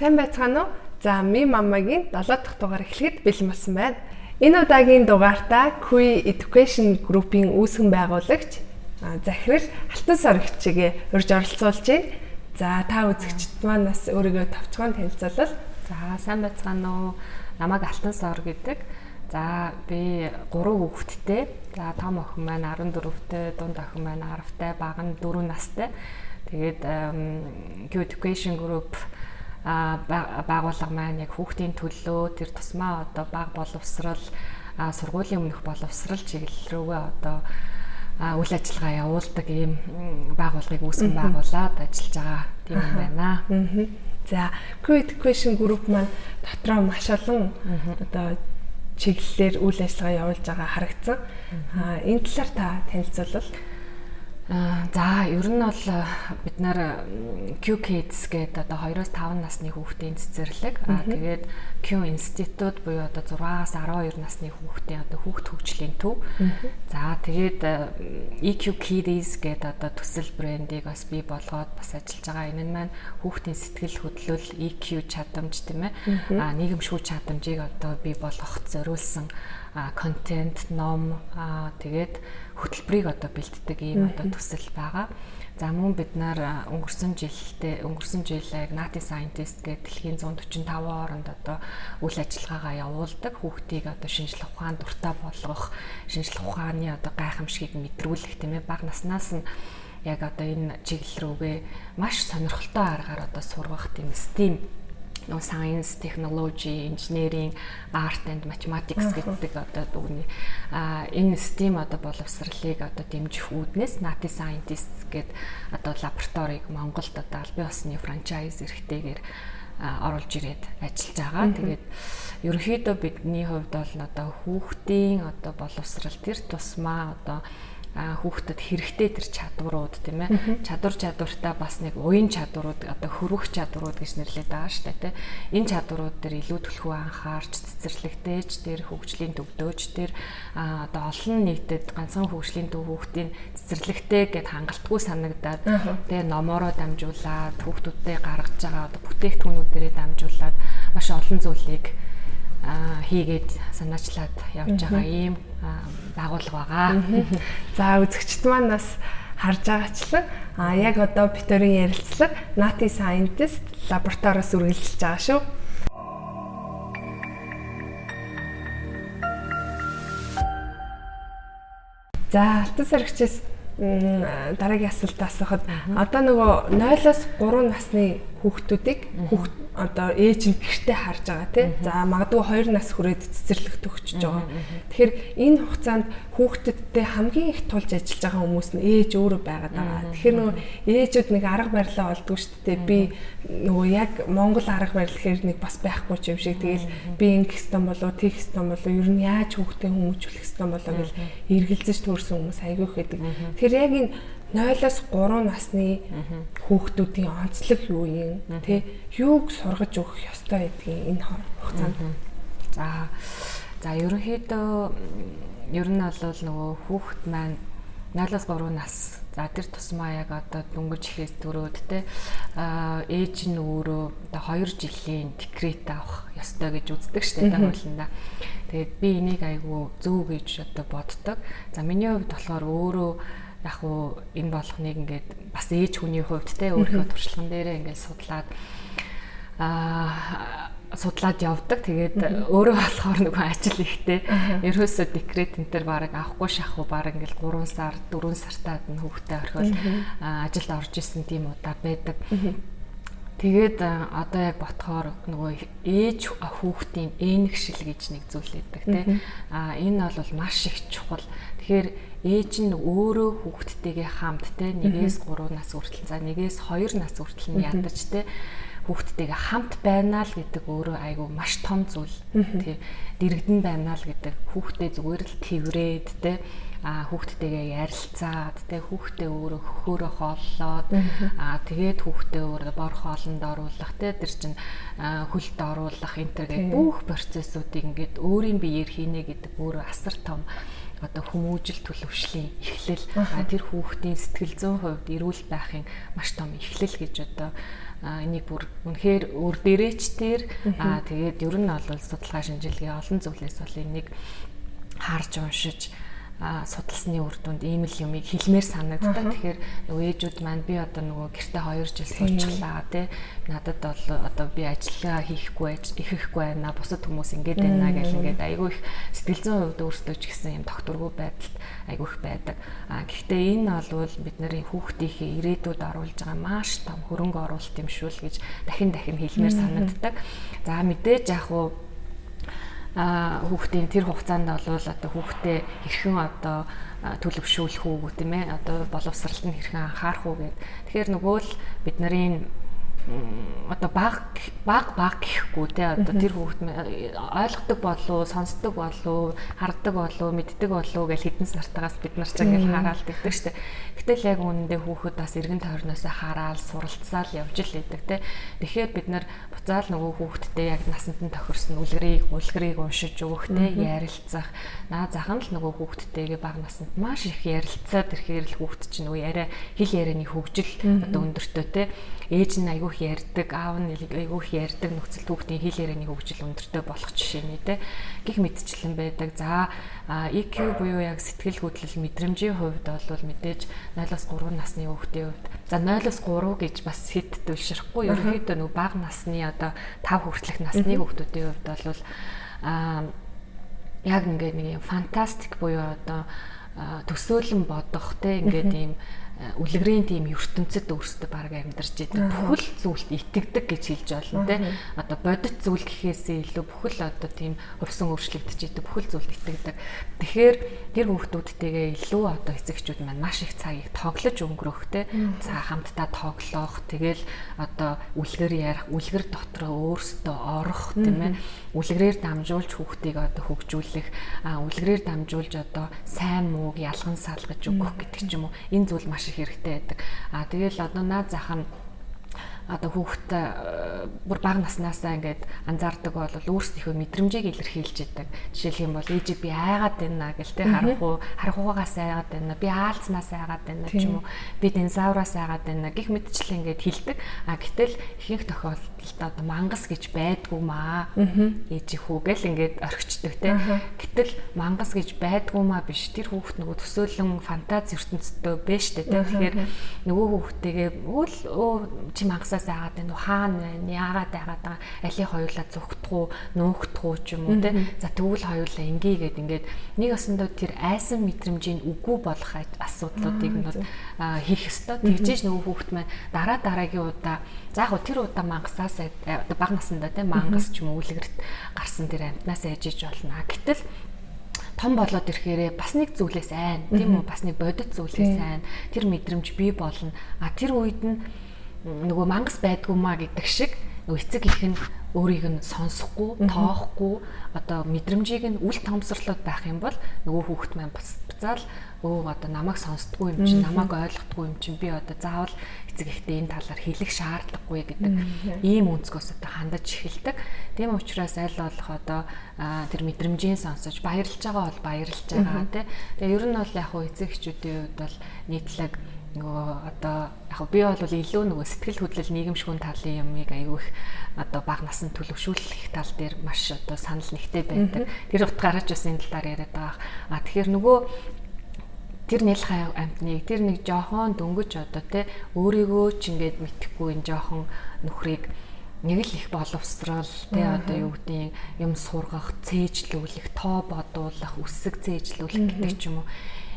Сайн байцгаана уу? За, Ми Мамагийн 7 дахь дугаар эхлэхэд бэлэн болсон байна. Энэ удаагийн дугаартаа Kui Education Group-ийн үүсгэн байгуулагч захирал Алтан Сорогчийг урьж оролцуулж байна. За, та үзэгчд маань бас өөрийгөө товчхон танилцуулбал. За, сайн байцгаана уу? Намайг Алтан Сор гэдэг. За, би 3 хүүхэдтэй. За, том охин маань 14-тэй, дунд охин маань 10-тай, бага нь 4 настай. Тэгээд Q Education Group байгууллага маань яг хүүхдийн төлөө тэр тусмаа одоо бага боловсрал, сургуулийн өмнөх боловсрал чиглэл рүүгээ одоо үйл ажиллагаа явуулдаг ийм байгууллагыг үүсгэн байгуулад ажиллаж байгаа тийм юм байна. За, Q Education Group маань дотроо маш олон одоо чиглэлээр үйл ажиллагаа явуулж байгаа харагдсан. Энэ талаар та танилцуулбал. За, ер нь бол бид нар Q Kids гэдэг одоо 2-5 насны хүүхдийн цэцэрлэг, тэгээд Q Institute буюу одоо 6-аас 12 насны хүүхдийн одоо хүүхд хөгжлийн төв. За, тэгээд EQ Kiddies гэдэг одоо төсөл брендийг бас бий болгоод бас ажиллаж байгаа. Энэ нь маань хүүхдийн сэтгэл хөдлөл, EQ чадамж, тийм ээ. Нийгэмшгүй чадамжийг одоо бий болгох зориулсан контент, ном, тэгээд хөтөлбөрийг одоо бэлддэг ийм одоо төсөл байгаа. За, мөн бид нар өнгөрсөн жил яг Nati Scientist гэдэг дэлхийн 145 оронд одоо үйл ажиллагаагаа явуулдаг. Хүүхдийг одоо шинжлэх ухаан дуртай болгох, шинжлэх ухааны одоо гайхамшигыг мэдрүүлэх, тийм ээ, бага наснаас нь яг одоо энэ чиглэл рүүгээ маш сонирхолтой аргаар одоо сургах тийм STEAM нөгөө science, technology, engineering, art and mathematics гэдэг одоо дүгний энэ STEAM одоо боловсролыг одоо дэмжих үүднээс Nati Scientists гэдэг одоо лабораторийг Монголд одоо албан ёсны франчайз эрхтэйгээр оруулж ирээд ажиллаж байгаа. Тэгээд ерөнхийдөө бидний хувьд бол одоо хүүхдийн одоо боловсрал тэр тусмаа одоо хүүхдэд хэрэгтэй тэр чадварууд, тийм ээ, чадвар чадвартай бас нэг уян чадварууд, одоо хөрвөх чадварууд гэж нэрлэдэг байгаа шүү дээ, тийм. Энэ чадварууд дээр илүү түлхүү анхаарч, цэцэрлэгтээч тэр, хөгжлийн төвдөөч тэр, одоо олон нийтэд ганцхан хөгжлийн төв хүүхдийн цэцэрлэгтэй гэд хангалтгүй санагдаад, тэгээ номоороо дамжуулаад, хүүхдүүдтэй гаргаж байгаа одоо бүтээгдэхүүнүүдээрээ дамжуулаад маш олон зүйлийг хийгээд санаачлаад явж байгаа ийм байгууллага байгаа. За, үзэгчд маань бас харж байгаачлан яг одоо бид хоёрын ярилцлага Nati Scientist лабораториоос үргэлжилж байгаа шүү. За, Алтан Сорогчээс дараагийн асуулт асуухад одоо нөгөө 0-оос 3 насны хүүхдүүдийг хүүхд одоо ээж нь гэртээ харж байгаа, тий. За, магадгүй 2 нас хүрээд цэцэрлэгт өгчөж байгаа. Тэгэхээр энэ хугацаанд хүүхдүүдтэй хамгийн их тулж ажиллаж байгаа хүмүүс нь ээж өөрөө байгаад байгаа. Тэгэхээр нөгөө ээжүүд нэг арга барилаа олдгүй шүү дээ. Би нөгөө яг Монгол арга барил гэхээр нэг бас байхгүй ч юм шиг. Тэгэл би ингэх ёстой болов, тэгэх ёстой болов, ер нь яаж хүүхдээ хүмүүжүүлэх ёстой болов гэж эргэлзэж төрсэн хүмүүс айгүй их байдаг. Тэгэхээр яг энэ 0-оос 3 насны хүүхдүүдийн онцлог юу юм, тэ, юуг сургаж өгөх ёстой байдгийг энэ хугацаанд? За, ерөнхийдөө ер нь бол нөгөө хүүхд маань 0-оос 3 нас, за, тэр тусмаа яг одоо дөнгөж ихээс төрөөд, те, ээж нь өөрөө одоо 2 жилийн декрет авах ёстой гэж үздэг штэ, тэ, хуулиндаа. Тэгээд би энийг айгүй зөв гэж одоо боддог. За, миний хувьд болохоор өөрөө яг уу энэ болгоныг ингээд бас ээж хүний хувьд, те, өөрийнхөө туршлаган дээрээ ингээд судлаад явдаг. Тэгээд өөрөө болохоор нөгөө ажил ихтэй. Ерөөсөө декрет энэ төр бараг авахгүй шахуу, бараг ингээл 3 сар, 4 сартаад нь хүүхдээ орхиол ажилд орж исэн тийм удаа байдаг. Тэгээд одоо яг ботхоор нөгөө ээж хүүхдийн ээнэгшил гэж нэг зүйл байдаг, тий. Энэ бол маш их чухал. Тэгэхээр ээж нь өөрөө хүүхдтэйгээ хамт, те, 1-ээс 3 нас хүртэл, за, 1-ээс 2 нас хүртэл нь ядаж, те, хүүхдтэйгээ хамт байна л гэдэг өөрөө айгүй маш том зүйл. Тий. Дэрэгдэн байна л гэдэг, хүүхдээ зүгээр л тэрврээд, те, хүүхдтэйгээ ярилцаад, те, хүүхдээ өөрөө хөхөөрөө хооллоод, тэгээд хүүхдээ өөрөө бор хоолнд оруулах, те, тэр чин хөлд оруулах энэ төр гэх бүх процессуудыг ингээд өөрийн биеэр хийнэ гэдэг өөрөө асар том одоо хүмүүжил төлөвшлийн эхлэл, тэр хүүхдийн сэтгэл зүйн хувьд эрүүл байхын маш том эхлэл гэж одоо Энийг бүр үнэхээр өөр дээрээч тэр тэгээд ер нь бол судалгаа шинжилгээ олон зүйлээс бол энийг харж уншиж судалсны үр дүнд ийм л юмыг хэлмээр санагддаг. Тэгэхээр нөгөө ээжүүд маань би одоо нөгөө гэртээ 2 жил суучихлаа тий. Надад бол одоо би ажиллаа хийхгүй ихэхгүй байна. Бусад хүмүүс ингэж байна гэл ингээд айгүй их сэтгэл зүйн хувьд өөрсдөө ч гэсэн юм тогтворгүй байдалд айгүй их байдаг. Гэхдээ энэ бол бидний хүүхдийнхээ ирээдүйд оруулж байгаа маш том хөрөнгө оруулалт юм шүү л гэж дахин дахин хэлмээр санагддаг. За мэдээж яг уу хүүхдийн тэр хугацаанд бол одоо хүүхдээ хэрхэн одоо төлөвшүүлэх үү тийм ээ, одоо боловсралд нь хэрхэн анхаарах уу гэд. Тэгэхээр нөгөө л бид нарын одоо баг баг баг гэхгүй те, одоо тэр хүүхд ойлгодог болов, сонсдог болов, хардаг болов, мэддэг болов гэж хэдэн сартаагаас бид нар ч ингээл хараал тэгдэг штэ. Гэтэл яг үүндээ хүүхэд бас эргэн тойрноосоо хараал суралцаал явж л байдаг те. Тэгэхээр бид нар буцаал нөгөө хүүхэдтэй яг насанд нь тохирсон үлгэрийг уншиж өгөх те, ярилцах. Наа захан л нөгөө хүүхэдтэйгээ бага насанд маш их ярилцаад ирэхээр л хүүхэд чинь нөгөө яриа хэл ярианы хөгжил одоо өндөртөө те. Ээж нь айгүйх ярьдаг, аав нь айгүйх ярьдаг нөхцөлд хүүхдийн хэл ярианы хөгжил өндөртэй болох жишээ нэ те. Гэх мэтчлэн байдаг. За EQ буюу яг сэтгэл хөдлөл мэдрэмжийн хувьд бол мэдээж 0-3 насны хүүхдийн хувьд за 0-3 гэж бас хэд төлшөрөхгүй. Ерөнхийдөө нөгөө бага насны одоо 5 хүртэлх насны хүүхдүүдийн хувьд бол яг ингээд нэг юм фантастик буюу одоо төсөөлөн бодох те, ингээд ийм үлгэрийн тийм ертөнцид өөрсдөө баг амьдарч идэг. Бүхэл зүйлд итгэдэг гэж хэлж болно те. Одоо бодит зүйл гэхээсээ илүү бүхэл одоо тийм хувьсан өөрчлөгдөж идэг бүхэл зүйлд итгэдэг. Тэгэхээр тэр хүүхдүүдтэйгээ илүү одоо эцэгчүүд маань маш их цагийг тоглож өнгөрөөх те. За хамтдаа тоглох, тэгэл одоо үлгэр ярих, үлгэр дотроо өөрсдөө орох тийм ээ. Үлгэрээр дамжуулж хүүхдийг одоо хөгжүүлэх, үлгэрээр дамжуулж одоо сайн мууг ялган салгаж өгөх гэдэг ч юм уу. Энэ зүйл маш их хэрэгтэй байдаг. Тэгэл одоо наад зах нь одоо хүүхэд бүр бага наснаасаа ингээд анзаардаг бол өөрсдийнхөө мэдрэмжийг илэрхийлж идэг. Жишээлх юм бол ээжээ би айгаад байна гэл те, харахуугаас айгаад байна, би аалзнаас айгаад байна ч юм уу, би динозавраас айгаад байна гэх мэтчлэн ингээд хэлдэг. Гэтэл ихэнх тохиолдолд одоо мангас гэж байдгүй маа ээжээ хүү гэл ингээд орхичдаг те. Гэтэл мангас гэж байдгүй маа биш. Тэр хүүхэд нөгөө төсөөлөн фантаз ертөнцтэй байж штэ те. Тэгэхээр нөгөө хүүхдтэйгээ үл чи мангасаас айгаад байна уу, хаана байна, яагаад айгаад байгаа, алийг хоёулаа зүгтэх үү, нуугдах уу ч юм уу те. За тэгвэл хоёулаа ингээ гээд ингээд нэг осондоо тэр айсан мэдрэмжийг үгүй болох асуудлуудыг нь бол хийх ёстой. Тэгжээж нөгөө хүүхэд маань дараа дараагийн удаа за яг тэр удаа мангасаас одоо бага насндаа те мангас ч юм уу үлгэрт гарсан тэр амтнаас айжиж болно. Гэтэл том болоод ирэхээрээ бас нэг зүйлээс айн, тийм үү, бас нэг бодит зүйлээс айн, тэр мэдрэмж бий болно. Тэр үед нь нөгөө мангас байдгүй маа гэдэг шиг нөгөө эцэг их нь өөрийг нь сонсохгүй, тоохгүй, одоо мэдрэмжийг нь үл томсорлоод байх юм бол нөгөө хүүхэд маань буцаал одоо намайг сонсдгүй юм чинь, намайг ойлгохгүй юм чинь, би одоо заавал эцэг ихтэй энэ талаар хэлэх шаардлагагүй гэдэг ийм өнцгөөс одоо хандаж эхэлдэг. Тийм учраас аль болох одоо тэр мэдрэмжийн сонсож баярлж байгаа бол баярлж байгаа тий. Тэгээ ер нь бол яг хөө эцэг эхчүүдийн хувьд бол нийтлэг нөгөө одоо яг би бол илүү нөгөө сэтгэл хөдлөл нийгэмшгүн талын юмыг айгүй их одоо бага насанд төлөвшүүлэх тал дээр маш одоо санал нэгтэй байдаг. Тэр утгаараа ч бас энэ талаар яриад байгаа. Тэгэхээр нөгөө тэр нялхай амтныг тэр нэг жоохон дөнгөж одоо те өөрийгөө ч ингээд мэдэхгүй энэ жоохон нөхрийг нэг л их боловсрал те одоо юу гэдгийг юм сургах, цээжлүүлэх, тоо бодуулах, үсэг цээжлүүлэх гэдэг ч юм уу.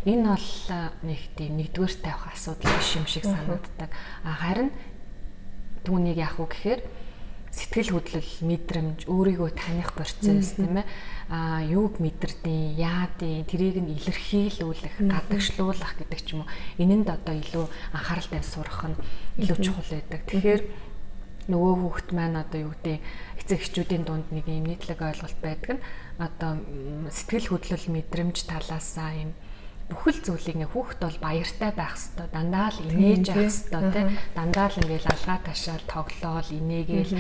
Энэ бол нэг тийм нэгдүгээр тавих асуудал биш юм шиг санагддаг. Харин түүнийг яах вэ гэхээр сэтгэл хөдлөл, мэдрэмж, өөрийгөө таних процесс тийм ээ. Юуг мэдэрдیں, яадیں, тэрийг нь илэрхийлүүлэх, гадагшлуулах гэдэг ч юм уу. Энэнд одоо илүү анхаарал тавь сурах нь илүү чухал байдаг. Тэгэхээр нөгөө хүүхэд маань одоо юу гэдэг эцэг эхчүүдийн дунд нэг юм нийтлэг ойлголт байдаг нь одоо сэтгэл хөдлөл, мэдрэмж талаасаа юм Бүхэл зүйлийг ингээ хүүхэд бол баяртай байх хэвээр, дандаа л инээж байх хэвээр тий. Дандаа л ингээл алгаа ташаал тоглоол инээгээл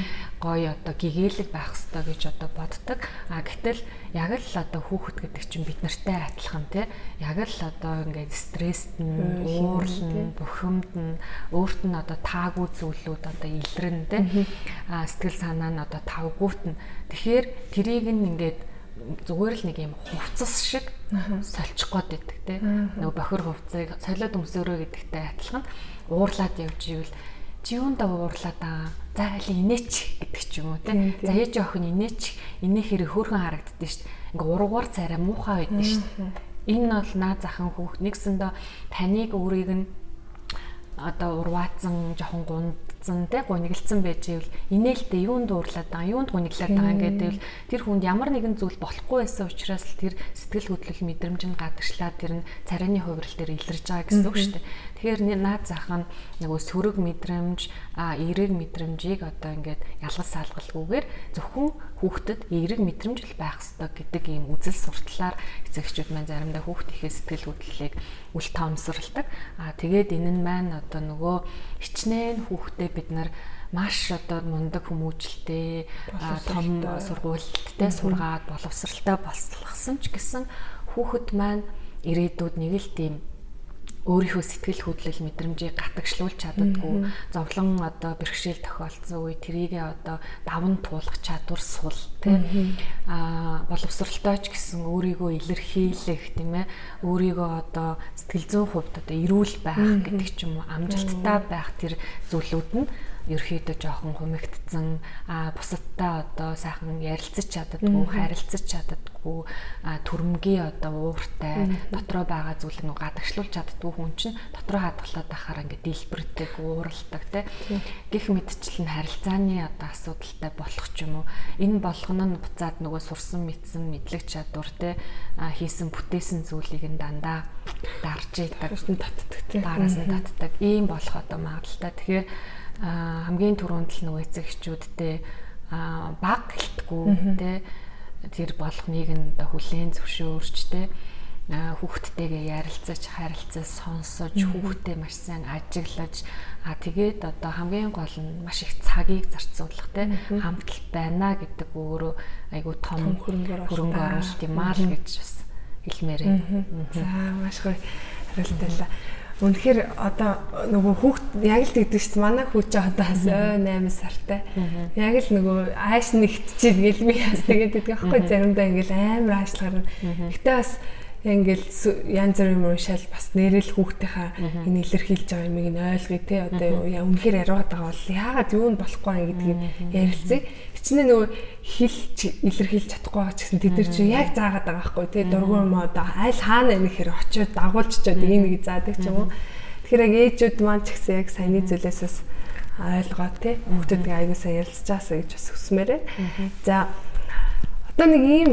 гоё одоо гэгээлэг байх хэвээр гэж одоо боддог. А гэтэл яг л одоо хүүхэд гэдэг чинь бид нартай адилхан тий. Яг л одоо ингээд стресст нь, уурлна, бухимдна, өөрт нь одоо таагүй зүйлүүд одоо илрэн тий. А сэтгэл санаа нь одоо тавгуут нь. Тэгэхээр тэрийг нь ингээд зүгээр л нэг юм хувцас шиг сольчих гээд байдаг те. Нөгөө бохир хувцсыг солиод өмсөөрөө гэдэгтэй адилхан уурлаад явж ивэл чи юундаа уурлаад аа. За аль инээч гэдэг ч юм уу те. За ээж охин инээч, инээхээр хөөрхөн харагддээ шүү дээ. Ингээ уруугаар царай муухай байдэн шүү дээ. Энэ бол наа захан хүүхд нэгсэндээ таныг өөрийг нь одоо урваацсан, жоохон гундсан те, гуниглцсан байж ивэл инээлтэй юунд уурлаад байгаа, юунд гуниглаад байгаа ингээд тэр хүнд ямар нэгэн зүйл болохгүй байсан учраас л тэр сэтгэл хөдлөл мэдрэмж нь гадагшлаад тэр нь царайны хувирал дээр илэрж байгаа гэсэн үг шүү дээ. Тэгэхээр наад зах нь нөгөө сөрөг мэдрэмж, эерэг мэдрэмжийг одоо ингээд ялгал салгалгүйгээр зөвхөн хүүхдэд эерэг мэдрэмж л байх ёстой гэдэг ийм үзэл суртлаар эцэг эхчүүд маань заримдаа хүүхдийнхээ сэтгэл хөдлөлийг үл тоомсорлдог. Аа тэгээд энэ нь маань одоо нөгөө хичнээн хүүхдээ бид нар маш одоо мундаг хүмүүжлтэй том сургуультай сургаад боловсралтай болсолгосон ч гэсэн хүүхэд маань ирээдүйд нэг л тийм өөрийнхөө сэтгэл хөдлөл мэдрэмжийг гатагшлуулж чаддаггүй, зовлон одоо бэрхшээл тохиолдсон үе тэрийгээ одоо даван туулах чадвар сул тий. Аа боловсралтай ч гэсэн өөрийгөө илэрхийлэх тийм ээ, өөрийгөө одоо сэтгэл зүйн хувьд одоо эрүүл байх гэдэг ч юм уу, амжилттай байх тэр зүйлүүд нь ерөөхдөө жоохон хумигдсан, бусадтай одоо сайхан ярилцаж чаддаггүй, харилцаж чаддаггүй, төрөмгийн одоо ууртай, дотроо байгаа зүйлийг нөгөө гадагшлуулж чаддаггүй хүн чинь дотроо хадгалаад байхаар ингээд дэлбэрдэг, ууралдаг те. Гэх мэтчлэн харилцааны одоо асуудалтай болох ч юм уу. Энэ болгоно нь буцаад нөгөө сурсан мэдсэн мэдлэг чадвар те, хийсэн бүтээсэн зүйлийг нь дандаа дарж идэг, татдаг те. Дараас нь татдаг. Ийм болох одоо магадлалтай. Тэгэхээр хамгийн түрүүнд л нөгөө эцэг эхчүүдтэй баг гэлтгүй те, тэр болгоныг нь одоо хүлээн зөвшөөрч те, хүүхдтэйгээ ярилцаж, харилцаж, сонсож, хүүхдээ маш сайн ажиглаж, тэгээд одоо хамгийн гол нь маш их цагийг зарцуулах те, хамт л байна гэдэг өөрөө айгүй том хөрөнгө оруулалт юм аа л гэж бас хэлмээр байна. За маш гоё хариулт байлаа. Үнэхээр одоо нөгөө хүүхд яг л тэгдэг шүү дээ. Манай хүү чи одоо бас 8 сартай. Яг л нөгөө ааш нэгтчихэв гэл би бас тэгээд байдаг аахгүй, заримдаа ингээл амар аашлахаар. Гэтэ бас ингээл янз бүрийн юм уншаал бас нэрэл хүүхдийнхаа энэ илэрхийлж байгаа юмыг нь ойлгоё те. Одоо үнэхээр яриад байгаа бол яагаад юу нь болохгүй юм гэдгийг ярилцъя. Хичнээн нөгөө хэлж илэрхийлж чадахгүй байгаа ч гэсэн тэд нар чи яг заагаад байгаа байхгүй те. Дургүй юм одоо аль хаана энэ хэр очиод дагуулж чад ийм нэг заадаг ч юм уу. Тэгэхээр яг ээжүүд маань ч гэсэн яг саяны зүйлээс бас ойлгоо те. Хүүхдүүдтэй аягүй сайн ярилцж байгаасаа гэж бас хүсмээр байна. За одоо нэг ийм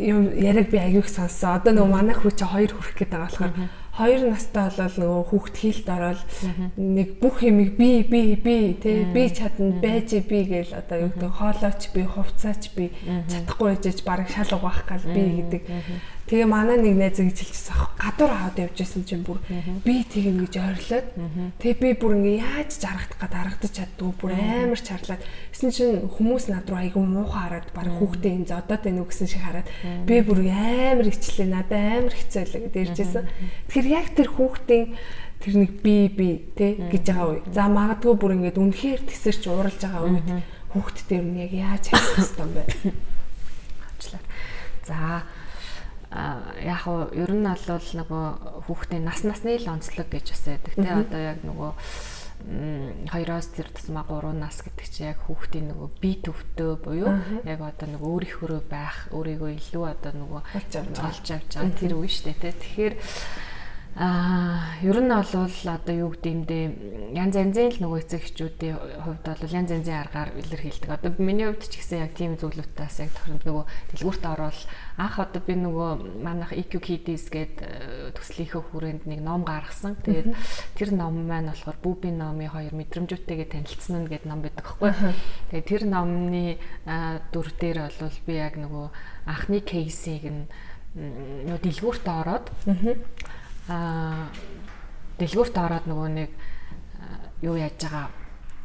юм яриаг би аягүй их сонссон. Одоо нөгөө манай хүү чи 2 хүрэх гээд байгаа болохоор 2 настай болол нөгөө хүүхд хийлд ороод нэг бүх юмыг би би би тий би чадна байж би гээл одоо юу гэдэг хоолойч би, хувцаач би, чадахгүй байжээж бараг шал угаах гал би гэдэг. Тэгээ манай нэг найз гэж хэлчихсэн ах, гадуур аваад явж исэн чинь бүр би тэгнэ гэж ойрлоод тэгээ би бүр ингээ яаж жаргах гад харагдаж чаддгүй бүр амар чарлаад гэсэн чинь хүмүүс над руу айгүй муухай хараад бараг хүүхдээ энэ зодоод байна уу гэсэн шиг хараад би бүр амар ичлээ, надад амар хэцүү байлаа гэдээ ярьжсэн. Тэгэхээр яг тэр хүүхдийн тэр нэг би би тэ гэж байгаа үе. За магадгүй бүр ингээд үнэхээр тэсэрч ууралж байгаа үед хүүхдтэй юм яг яаж харах хэвээр юм бэ? За яг уу ер нь бол нөгөө хүүхдийн нас насны л онцлог гэж бас байдаг тий. Одоо яг нөгөө 2-оос тэр тусмаа 3 нас гэдэг чинь яг хүүхдийн нөгөө бие төвтөө буюу яг одоо нөгөө өөрийнхөөрөө байх, өөрийгөө илүү одоо нөгөө олж авч байгаа тэр үе шүү дээ тий. Тэгэхээр ер нь бол одоо юу гэдэг юм бэ, янз янзын л нөгөө эцэг эхчүүдийн хувьд бол янз янзын аргаар илэрхийлдэг. Одоо миний хувьд ч гэсэн яг тийм зүйлүүдээс яг тохиромж нөгөө дэлгүүрт орвол анх одоо би нөгөө манайх EQ Kids гээд төслийнхөө хүрээнд нэг ном гаргасан. Тэгээд тэр ном маань болохоор Бүүбийн номын хоёр мэдрэмжүүдтэйгээ танилцсан нь гээд ном байдаг хгүй. Тэгээд тэр номны дүр дээр бол би яг нөгөө анхны кейсийг нь нөгөө дэлгүүрт ороод дэлгүүрт ороод нөгөө нэг юу яаж байгаа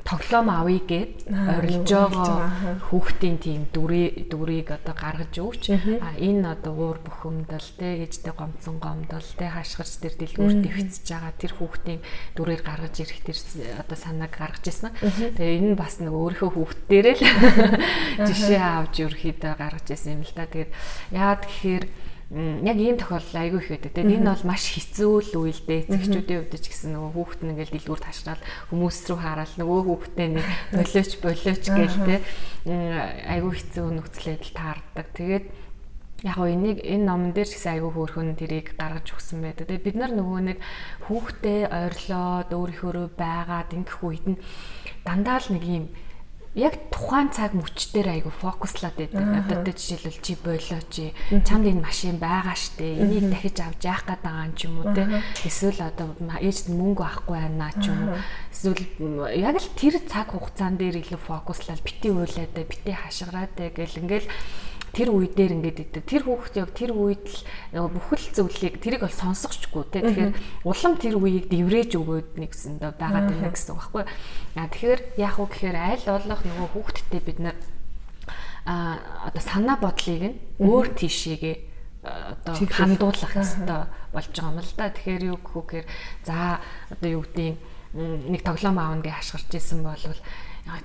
тоглоом авъя гэд орилж байгаа хүүхдийн тийм дүрийг одоо гаргаж өгч, а энэ одоо уур бухимдал те, ээжтэй гомцсон гомдол те, хашгирч тэр дэлгүүрт дэвцэж байгаа тэр хүүхдийн дүрээр гаргаж ирэх тэр одоо санааг гаргаж ирсэн. Тэгээ энэ нь бас нэг өөрийнхөө хүүхддээрээ л жишээ авч ерөөхдөө гаргаж ирсэн юм л да. Тэгээд яагаад гэхээр яг ийм тохиолдол айгүй их байдаг. Тэгээд энэ бол маш хэцүү л үйл дээ. Эцэгчүүдийн хувьд ч гэсэн нөгөө хүүхэд нь ингээл дэлгүүрт хашраал хүмүүс рүү хараал нөгөө хүүхдээ нэг болооч гээл те, айгүй хэцүү нөхцөл байдал таардаг. Тэгээд яг гоо энийг энэ номон дээр ч гэсэн айгүй хөөрхөн тэрийг гаргаж өгсөн байдаг. Тэгээд бид нар нөгөө нэг хүүхдээ ойрлоод өөрийнхөөрөө байгаад ингэх үед нь дандаа л нэг ийм яг тухайн цаг мөч дээр айгу фокуслаад байдаг. Одоо тэ жишээлбэл чи болооч, чамд энэ машин байгаа штэ. Энийг дахиж авч яах гээд байгаа юм ч юм уу те. Эсвэл одоо ээжд мөнгө авахгүй байна ч юм уу. Эсвэл яг л тэр цаг хугацаан дээр илүү фокуслаад бити уйлаад, бити хашгираад гэл ингээл тэр үе дээр ингээд идэв. Тэр хүүхэд яг тэр үед л бүхэл зүйлийг тэрийг бол сонсгочгүй те. Тэгэхээр улам тэр үеийг дэврээж өгөөд нэгсэндээ байгаад байна гэсэн үг байхгүй. А тэгэхээр яах вэ гэхээр аль болох нөгөө хүүхэдтэй бид нар одоо санаа бодлыг нь өөр тийшээгээ одоо хандуулах хэрэгтэй болж байгаа юм л да. Тэгэхээр юу гэх вэ гэхээр за одоо юу гэдгийг нэг тоглоом аавна гэж хашгирч исэн бол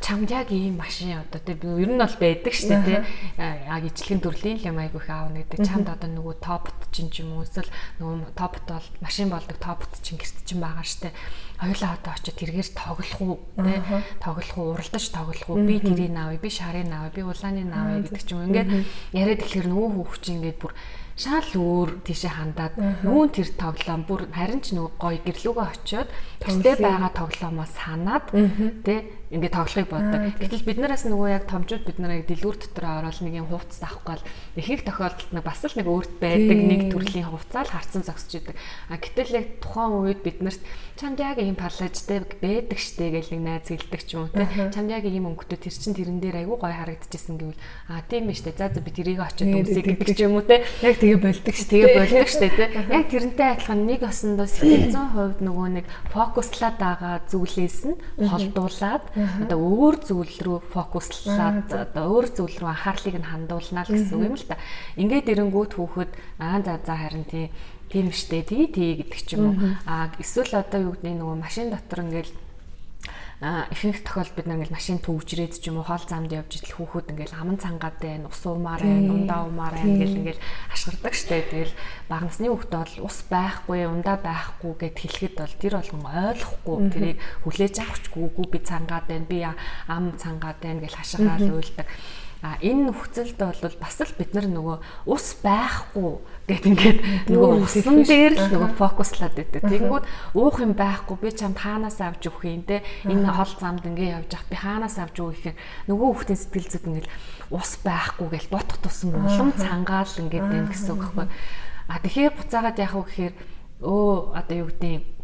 чамд яг ийм машин одоо тэ ер нь бол байдаг шүү дээ тэ, яг ижлэгэн төрлийн юм айгүйх аавна гэдэг. Чамд одоо нөгөө топот чинь ч юм уу эсвэл нөгөө топот бол машин болдог топот чинь гэрт чинь байгаа шүү дээ. Хоёулаа одоо очиж тэргээр тоглох уу тэ, тоглох уу, уралдаж тоглох уу, би тэрийг авъя, би шарын авъя, би улааны авъя гэдэг ч юм уу. Ингээд яриад тэгэхээр нөгөө хүүхч чинь ингээд бүр шал өөр тийшээ хандаад юун тэр тоглоом бүр харин ч нөгөө гоё гэрлүүгөө очиод тэртээ байгаа тоглоомоо санаад тэ ингээд тоглохыг боддог. Гэтэл бид нараас нөгөө яг томчууд бид нарыг дэлгүүр дотор ороод нэг юм хувцас авах гал ихэнх тохиолдолд нэг бас л нэг өөрт байдаг нэг төрлийн хувцаал харцсан зогсож идэг. А гэтэл яг тухайн үед бид нарт чамд яг ийм палажтай байдаг штэ гэл нэг найз хэлдэг ч юм уу те. Чамд яг ийм өнгөтэй тэр чин тэрэн дээр айгүй гоё харагдчихсэн гэвэл а тийм ээ штэ. За за би тэрийг очиод өмсөе гэдэг ч юм уу те. Яг тэгээ болдог штэ. Тэгээ болдог штэ те. Яг тэрнтэй адилхан нэг осондоо сэтгэл зүйн хувьд нөгөө нэг фокуслаад байгаа зүйлээс нь холдуулаад одоо өөр зүйл рүү фокуслаад одоо өөр зүйл рүү анхаарлыг нь хандуулнаа л гэсэн үг юм л та. Ингээд ирэнгүүт хүүхэд аа за за харин тийм штэ тий тий гэдэг ч юм уу. А эсвэл одоо юу гэдэг нөгөө машин дотор ингээл ихэнх тохиолдолд бид нар ингээл машин төвжрээд ч юм уу хоол замд явж идэл хүүхүүд ингээл аман цангаад байна, ус уумаар байна, ундаа уумаар байна гэл ингээл ашгардаг штэ. Тэгэл бага насны хүүхд бол ус байхгүй, ундаа байхгүй гэд хэлэхэд бол тэр болгон ойлгохгүй, тэрийг хүлээж авахчгүй, үгүй би цангаад байна, би ам цангаад байна гэл хашгираал уйлдаг. А энэ нөхцөлд бол бас л бид нар нөгөө ус байхгүй гэд ингээд нөгөө усан дээр л нөгөө фокуслаад байдаг. Тэгэнгүүт уух юм байхгүй, би чамд хаанаас авч өгөх юм те, энэ хол замд ингээ явж явах би хаанаас авч өгөх юм, нөгөө хүүхдийн сэтгэл зүйд ингээд ус байхгүй гэл ботх тусам улам цангаал ингээд байна гэсэн үг байхгүй. А тэгэхээр буцаагаад яах вэ гэхээр одоо юу гэдэг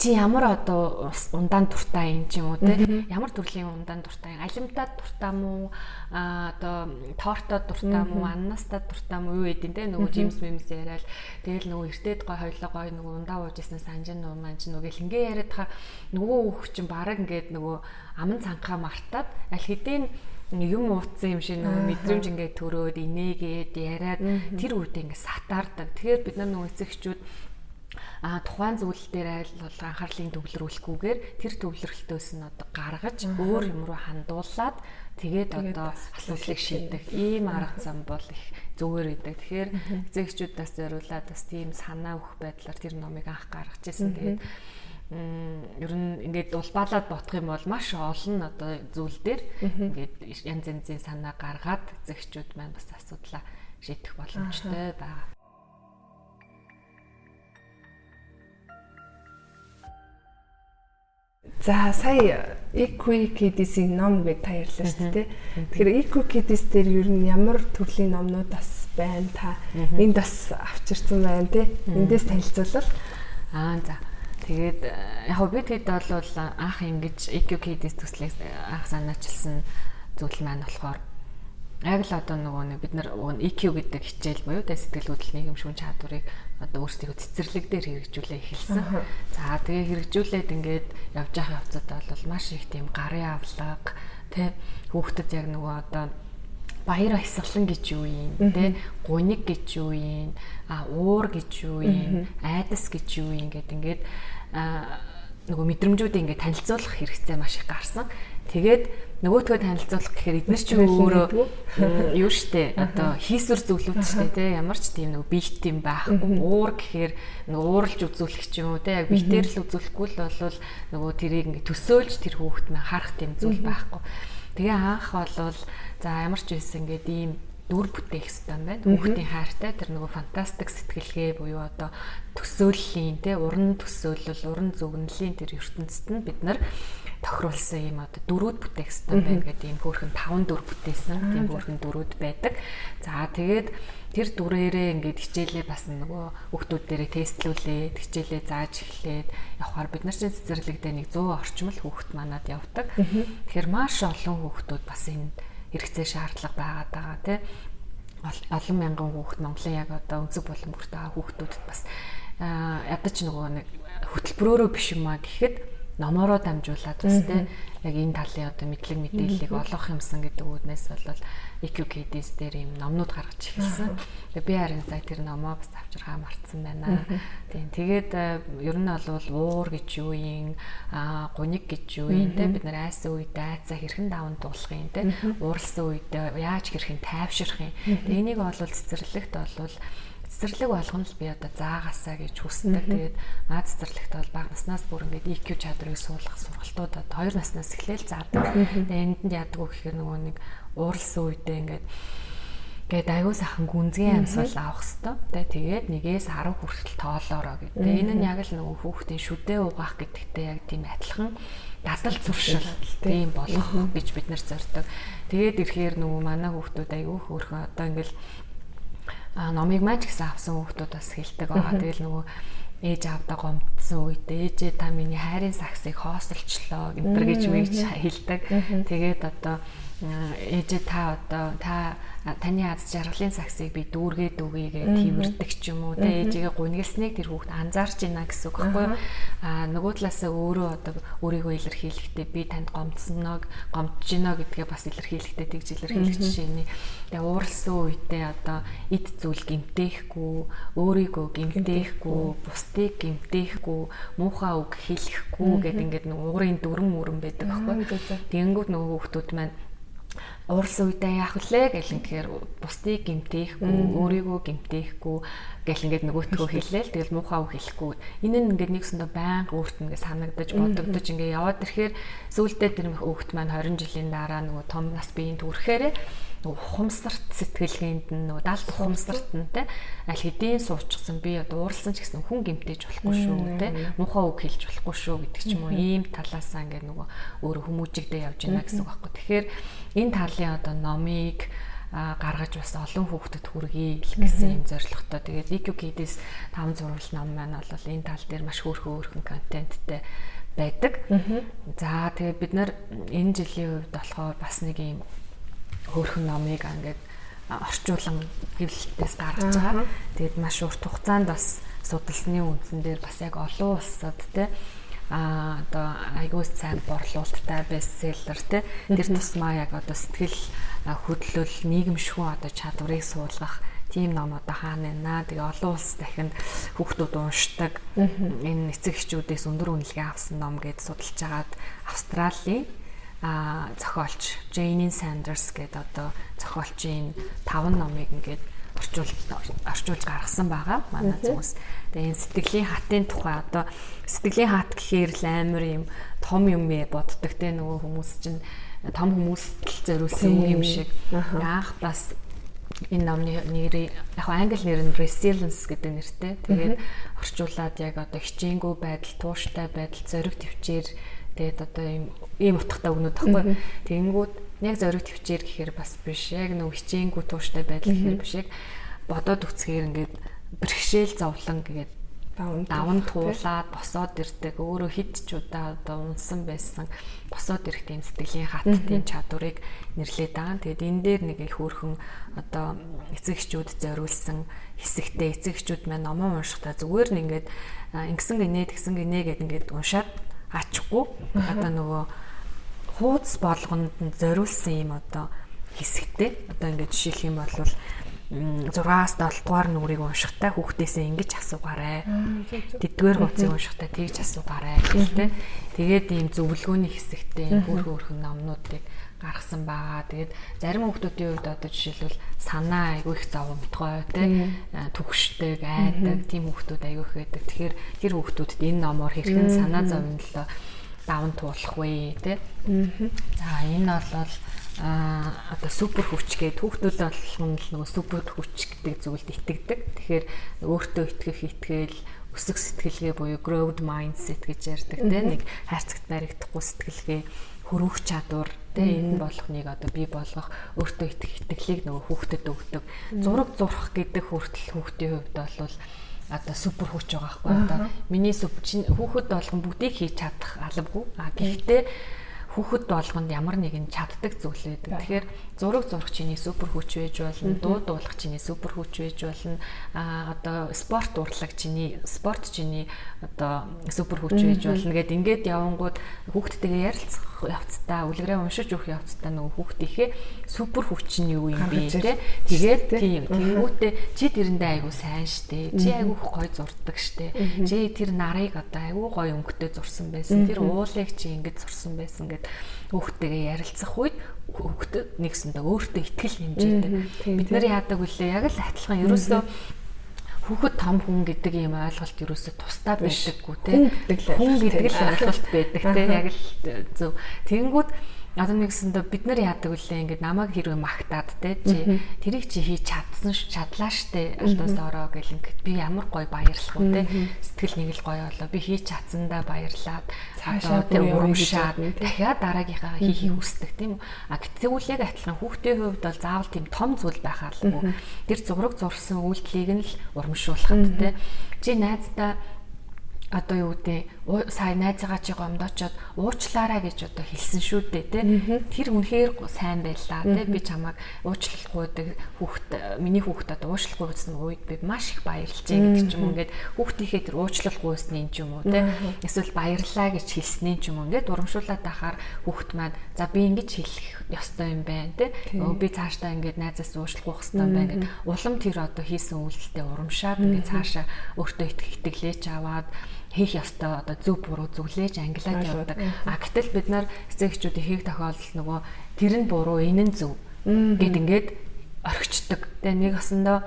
чи ямар одоо ундаан дуртай юм ч юм уу те, ямар төрлийн ундаан дуртай, алимтаа дуртай мó, одоо тортоо дуртай мó, ананастаа дуртай мó юу гэдэг те, нөгөө жимс мэмс яриад тэгэл нөгөө эртээд гой хоёлоо гой нөгөө ундаа ууж исэн санжин нуу маань ч нөгөө гэл ингээ яриад хаа нөгөө хүүхч чинь бараг ингээд нөгөө аман цанхаа мартаад аль хэдийн юм ууцсан юм шиг нөгөө мэдрэмж ингээд төрөөд инээгээд яриад тэр үедээ ингээд сатаардаг. Тэгэхээр бид нар нөгөө эцэгчүүд тухайн зүйл дээр айл бол анхаарлыг төвлөрүүлэхгүйгээр тэр төвлөрөлтөөс нь одоо гаргаж өөр юм руу хандуулад тэгээд одоо асуудлыг шийдэх ийм арга зам бол их зүгээр байдаг. Тэгэхээр эцэгчүүдээс зориулаад бас тийм санаа өгөх байдлаар тэр номыг анх гаргаж ирсэн. Тэгээд ер нь ингээд улбаалаад бодох юм бол маш олон одоо зүйл дээр ингээд янз янзын санаа гаргаад эцэгчүүд маань бас асуудлаа шийдэх боломжтой байгаа. За сая EQ Kids-ийн ном гэж та ярьлаа шүү дээ. Тэгэхээр EQ Kids дээр ер нь ямар төрлийн номнууд бас байна та? Энд бас авчирсан байна тий. Эндээс танилцуулбал. Аа за. Тэгээд яг би тэгэд бол анх ингэж EQ Kids төслийг анх санаачилсан зүйл маань болохоор Яг л одоо нөгөө нэг бид нар EQ гэдэг хичээл буюу тэ сэтгэл хөдлөл нийгэмшүүн чадварыг одоо өөрсдийнхөө цэцэрлэг дээр хэрэгжүүлээ эхэлсэн. За тэгээ хэрэгжүүлээд ингээд явж байгаа явцад бол маш их тийм гарын авлага тэ хүүхдэд яг нөгөө одоо баяр баясгалан гэж юу юм тэ гуниг гэж юу юм а уур гэж юу юм айдас гэж юу юм гэд ингээд нөгөө мэдрэмжүүдийг ингээд танилцуулах хэрэгцээ маш их гарсан. Тэгээд нөгөөтгөө танилцуулах гэхээр эдгээр чинь өөрөө юу штэ одоо хийсвэр зүйлүүд штэ тий ямар ч тийм нөгөө биет юм байхгүй. Уур гэхээр нөгөө ууралж үзүүлэх ч юм уу тий яг биетээр л үзүүлэхгүй л болвол нөгөө тэрийг ингээд төсөөлж тэр хүүхэд мэн харах тийм зүйл байхгүй. Тэгээ анх болвол за ямар ч байсан ингээд ийм дүр бүтээх хэрэгтэй юм байна. Хүүхдийн хайртай тэр нөгөө фантастик сэтгэлгээ буюу одоо төсөөллийн тий уран төсөөлөл, уран дүгнэлийн тэр ертөнцид нь бид нар тохируулсан юм одоо дөрүүд бүтээх хэрэгтэй байна гэдэг ийм хөөрхөн 5 дүр бүтээсэн. Тийм хөөрхөн дөрүүд байдаг. За тэгээд тэр дүрээрээ ингээд хичээлээ бас нөгөө хүүхдүүд дээрээ тестлүүлээд хичээлээ зааж эхлээд явхаар бид нар чинь цэцэрлэгдээ нэг 100 орчим л хүүхд манад явдаг. Тэгэхээр маш олон хүүхдүүд бас энэ хэрэгцээ шаардлага байгаад байгаа тий олон мянган хүүхд Монголын яг одоо өнцөг болон бүрт байгаа хүүхдүүдэд бас ядаж нөгөө нэг хөтөлбөрөөрөө биш юм а гэхэд номоороо дамжуулаад бас те яг энэ талын одоо мэдлэг мэдээллийг олгох юмсан гэдэг үүднээс бол EQ Kids дээр ийм номнууд гаргаж эхэлсэн. Тэгээ би харин сая тэр номоо бас авчирхаа мартсан байна. Тийм тэгээд ер нь бол уур гэж юу юм, гуниг гэж юу юм те бид нар айсан үед айцаа хэрхэн даван туулах юм те ууралсан үед яаж хэрхэн тайвширх юм. Тэгээ энийг бол цэцэрлэгт бол цэцэрлэг болгоно л би одоо заагаасаа гэж хүсдэг. Тэгээд маа цэцэрлэгт бол бага наснаас бүр ингээд EQ чадварыг суулгах сургалтууд одоо 2 наснаас эхлээл заадаг. Тэгээд энд нь яадаг вэ гэхээр нөгөө нэг ууралсан үедээ ингээд гээд аягүй сайхан гүнзгий амьсгал авах хэвээр. Тэгээд 1-ээс 10 хүртэл тоолоороо гэдэг. Энэ нь яг л нөгөө хүүхдийн шүдэ угаах гэдэгтэй яг тийм адилхан дадал зуршил тийм болох гэж бид нар зорддог. Тэгээд ирэхээр нөгөө манай хүүхдүүд аягүй хөөрхөн одоо ингээл номыг маань ч гэсэн авсан хүүхдүүд бас хэлдэг байгаа. Тэгэл нөгөө ээж аавдаа гомдсон үед ээжээ та миний хайрын саксыг хоосолчлоо гэнтэр гэж мэгж хэлдэг. Тэгээд одоо ээжээ та одоо та таны аз жаргалын саксыг би дүүргээд өгье гэж тэрвэрдэг ч юм уу те ээжигээ гунигэлсныг тэр хүүхд анзаарч байна гэсэн үг байхгүй юу. А нөгөө талаасаа өөрөө одоо өөрийгөө илэрхийлэхдээ би танд гомдсноо гомдож гинэ гэдгээ бас илэрхийлэхдээ тэгж илэрхийлэх жишээний. Тэгээ ууралсан үедээ одоо эд зүйл гэмтээхгүй, өөрийгөө гэмтээхгүй, бусдыг гэмтээхгүй, муухай үг хэлэхгүй гэдэг ингээд нэг уурын дүрэн мөрөн байдаг байхгүй юу. Тэгэнгүүт нөгөө хүүхдүүд маань ууралсан үедээ яах вүлээ гэл тэгэхээр бусдыг гэмтээхгүй, өөрийгөө гэмтээхгүй гэл ингээд нөгөөтгөө хэлээл тэгэл муухай үг хэлэхгүй. Энэ нь ингээд нэгсэндээ байнга өөрт нь ингээд санагдаж бодогдож ингээд яваад ирэхээр сүүлдээ тэр хүүхд маань 20 жилийн дараа нөгөө том нас биеийн төрөхөөрээ нөгөө ухамсарт сэтгэлгээнд нь нөгөө далд ухамсарт нь те аль хэдийн суучихсан би одоо ууралсан ч гэсэн хүн гэмтээж болохгүй шүү те муухай үг хэлж болохгүй шүү гэдэг ч юм уу ийм талаасаа ингээд нөгөө өөрөө хүмүүжигдээ явж байна гэсэн үг байхгүй. Тэгэхээр энэ талын одоо номыг гаргаж бас олон хүүхдэд хүргэе гэсэн юм зорилготой. Тэгээд EQ Kids 5 зурвал ном маань бол энэ тал дээр маш хөөрхөн контенттэй байдаг. За тэгээд бид нар энэ жилийн хувьд болохоор бас нэг юм хөөрхөн номыг ингээд орчуулан хэвлэлтээс гаргаж байгаа. Тэгээд маш урт хугацаанд бас судалсны үндсэн дээр бас яг олон улсад те одоо айгүй сайн борлуулалттай бестселлер те тэр тусмаа яг одоо сэтгэл хөдлөл нийгэмшгүй одоо чадварыг суулгах тийм ном одоо хаана байна. Тэгээ олон улс дахинд хүүхдүүд уншдаг. Энэ эцэг эхчүүдээс өндөр үнэлгээ авсан ном гэж судалж агаад Австралийн зохиолч Jane Sanders гэдэг одоо зохиолчийн 5 номыг ингээд орчуулж гаргасан байгаа манай зүгээс. Тэгээ энэ сэтгэлийн хатын тухай одоо сэтгэлийн хат гэхээр л амар юм том юм ээ боддог те нөгөө хүмүүс чинь том хүмүүст л зориулсан юм шиг. Анх бас энэ номны нэрийг яг англи нэр нь resilience гэдэг нэртэй. Тэгээд орчуулад яг одоо хичээнгүй байдал, тууштай байдал, зориг төвчээр тэгээд одоо ийм утгатай үгнүүд тахгүй. Тэгэнгүүт яг зориг төвчээр гэхээр бас биш. Яг нөгөө хичээнгүй тууштай байдал гэхээр биш. Яг бодоод үцхээр ингээд бэрхшээл зовлон гээд даван туулаад босоод ирдэг. Өөрөө хэд ч удаа одоо унсан байсан босоод ирэх тийм сэтгэлийн хат тийм чадварыг нэрлээд байгаа. Тэгээд энэ дээр нэг их хөөрхөн одоо эцэг эхчүүд зориулсан хэсэгтээ эцэг эхчүүд маань номоо уншихдаа зүгээр нь ингээд ингэсэн гинэ тэгсэн гинэ гэд ингээд уншаад ачихгүй одоо нөгөө хууц болгонд нь зориулсан юм одоо хэсэгтээ одоо ингээд жишээлх юм бол 6-аас 7 дугаар нүрийг уншихдаа хүүхдээсээ ингэж асуугаарай. Тэдгээр хуудсыг уншихдаа тэгж асуугаарай гэх тээ. Тэгээд ийм зөвлөгөөний хэсэгтээ өөр өөрхөн номнуудыг гаргасан байгаа. Тэгээд зарим хүүхдүүдийн хувьд одоо жишээлбэл санаа айгүй их зовомтгой тий түгшдэг, айдаг тийм хүүхдүүд айгүй их байдаг. Тэгэхээр тэр хүүхдүүдэд энэ номоор хэрхэн санаа зовны төлөө даван туулах вэ тий. За энэ бол одоо супер хүч гээд хүүхдүүд болгон л нөгөө супер хүч гэдэг зүйлд итгэдэг. Тэгэхээр өөртөө итгэх итгэл, өсөх сэтгэлгээ буюу growth mindset гэж ярьдаг тийм нэг хайрцагт баригдахгүй сэтгэлгээ, хөрвөх чадвар тийм энэ болгоныг одоо бий болгох өөртөө итгэх итгэлийг нөгөө хүүхдэд өгдөг. Зураг зурах гэдэг хүртэл хүүхдийн хувьд бол одоо супер хүч байгаа байхгүй одоо миний супер хүүхэд болгон бүгдийг хийж чадах албагүй. А гэхдээ хүүхэд болгонд ямар нэгэн чаддаг зүйл байдаг. Тэгэхээр зураг зурах чиний супер хүч байж болно, дуу дуулах чиний супер хүч байж болно, одоо спорт урлаг чиний спорт чиний одоо супер хүч байж болно гэд ингээд явангууд хүүхдтэйгээ ярилцах явцдаа, үлгэрээ уншиж өгөх явцдаа нөгөө хүүхдийнхээ супер хүч нь юу юм бэ те. Тэгээд тийм тэнгүүтээ чи тэрэндээ айгу сайн штэ. Чи айгу гоё зурдаг штэ. Чи тэр нарыг одоо айгу гоё өнгөтэй зурсан байсан. Тэр уулыг чи ингэж зурсан байсан гэд хүүхдтэйгээ ярилцах үед хүүхдэд нэгсэндээ өөртөө итгэл нэмжээдэг. Бид нар яадаг вүлээ яг л адилхан ерөөсөө хүүхэд том хүн гэдэг ийм ойлголт ерөөсөө тусдаа байдаггүй те. Хүн гэдэг л ойлголт байдаг те. Яг л зөв. Тэгэнгүүт одоо нэгсэндээ бид нар яадаг вүлээ ингээд намайг хэрвээ магтаад те чи тэрийг чи хийж чадсан чадлаа штэ алтаас ороо гэл ингээд би ямар гоё баярлах уу те сэтгэл нэг л гоё болоо би хийж чадсандаа баярлаад цаашаа те урамшаад дахиад дараагийнхаа хийхийг хүсдэг тийм үү. А гэтэл яг адилхан хүүхдийн хувьд бол заавал тийм том зүйл байх албагүй. Тэр зураг зурсан үйлдэлийг нь л урамшуулахад те чи найздаа одоо юу гэдэг сая найзыгаа чи гомдоочоод уучлаарай гэж одоо хэлсэн шүү дээ тий. Тэр үнэхээр сайн байлаа тий. Би чамайг уучлахгүй хүүхд миний хүүхд одоо уучлахгүй гэсэн үед би маш их баярлжээ гэдэг ч юм уу ингээд хүүхдийнхээ тэр уучлал гуйсны ч юм уу тий. Эсвэл баярлаа гэж хэлсний ч юм уу ингээд урамшуулаад байхаар хүүхд маань за би ингэж хэлэх ёстой юм байна тий. Би цаашдаа ингээд найзаас уучлах хэрэгтэй юм байна гэд улам тэр одоо хийсэн үйлдэлтэй урамшаад ингээд цаашаа өөртөө итгэх итгэлээч аваад хийх ёстой одоо зөв буруу зүглээж ангилаад явдаг. А гэтэл бид нар эцэг эхчүүдийн хийх тохиолдолд нөгөө тэр нь буруу, энэ нь зөв гэд ингээд орхичдаг. Тэгээ нэг осондоо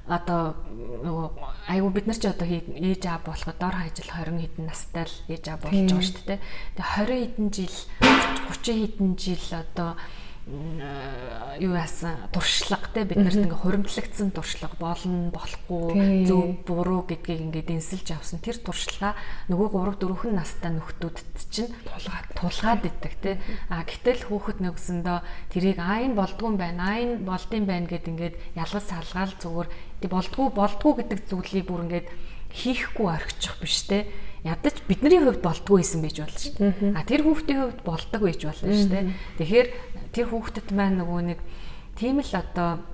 одоо нөгөө айгу бид нар ч одоо ээж аав болоход дор хаяж л 20 хэдэн настай л ээж аав болж байгаа шүү дээ. Тэгээ 20 хэдэн жил, 30 хэдэн жил одоо юу яасан туршлага те бид нарт ингээ хуримтлагдсан туршлага болно болохгүй зөв буруу гэдгийг ингээд энсэлж авсан тэр туршлага нөгөө 3 4 настай нөхдүүдэд чинь тулгаад идэг те. А гэтэл хүүхэд нөгсөндөө тэрийг а энэ болдгүй юм байна, а энэ болдсон байна гэд ингээд ялгаж салгаал зүгээр тэг болдгүй гэдэг зүйлийг бүр ингээд хийхгүй орхичих биш те. Ядаж бидний хувьд болдгүй байсан байж болно шүү дээ. А тэр хүүхдийн хувьд болдог байж болно шүү дээ. Тэгэхээр тэр хүүхдэд маань нөгөө нэг тийм л одоо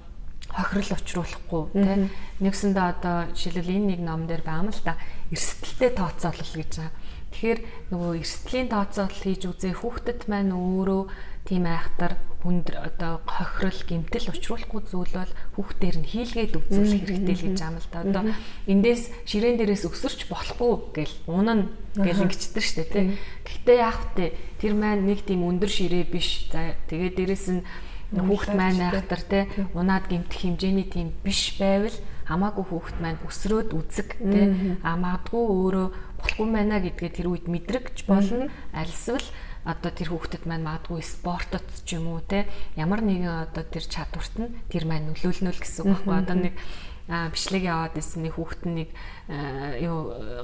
хохирол учруулахгүй тий. Нэгсэндээ одоо жишээлбэл энэ нэг ном дээр байгаа юм л да. Эрсдэлтэй тооцоолол гэж байгаа. Тэгэхээр нөгөө эрсдлийн тооцоолол хийж үзээ хүүхдэд маань өөрөө тийм айхтар хүнд одоо хохирол гэмтэл учруулахгүй зүйл бол хүүхдээр нь хийлгээд үзүүлэх хэрэгтэй л гэж юм л да. Одоо эндээс ширээн дээрээс өсөрч болохгүй гэл унана гэл ингэчдэг штэ тий. Гэхдээ яах вэ? Тэр маань нэг тийм өндөр ширээ биш. За тэгээ дээрэс нь хүүхд маань айхтар тий унаад гэмтэх хэмжээний тийм биш байвал хамаагүй хүүхд маань өсрөөд үзэг тий. А магадгүй өөрөө болохгүй байна гэдгээ тэр үед мэдрэгч болно. Альсвал одоо тэр хүүхдэд маань магадгүй спортод ч юм уу те ямар нэгэн одоо тэр чадварт нь тэр маань нөлөөлнө л гэсэн үг байхгүй. Одоо нэг бичлэг яваад исэн нэг хүүхэд нэг юу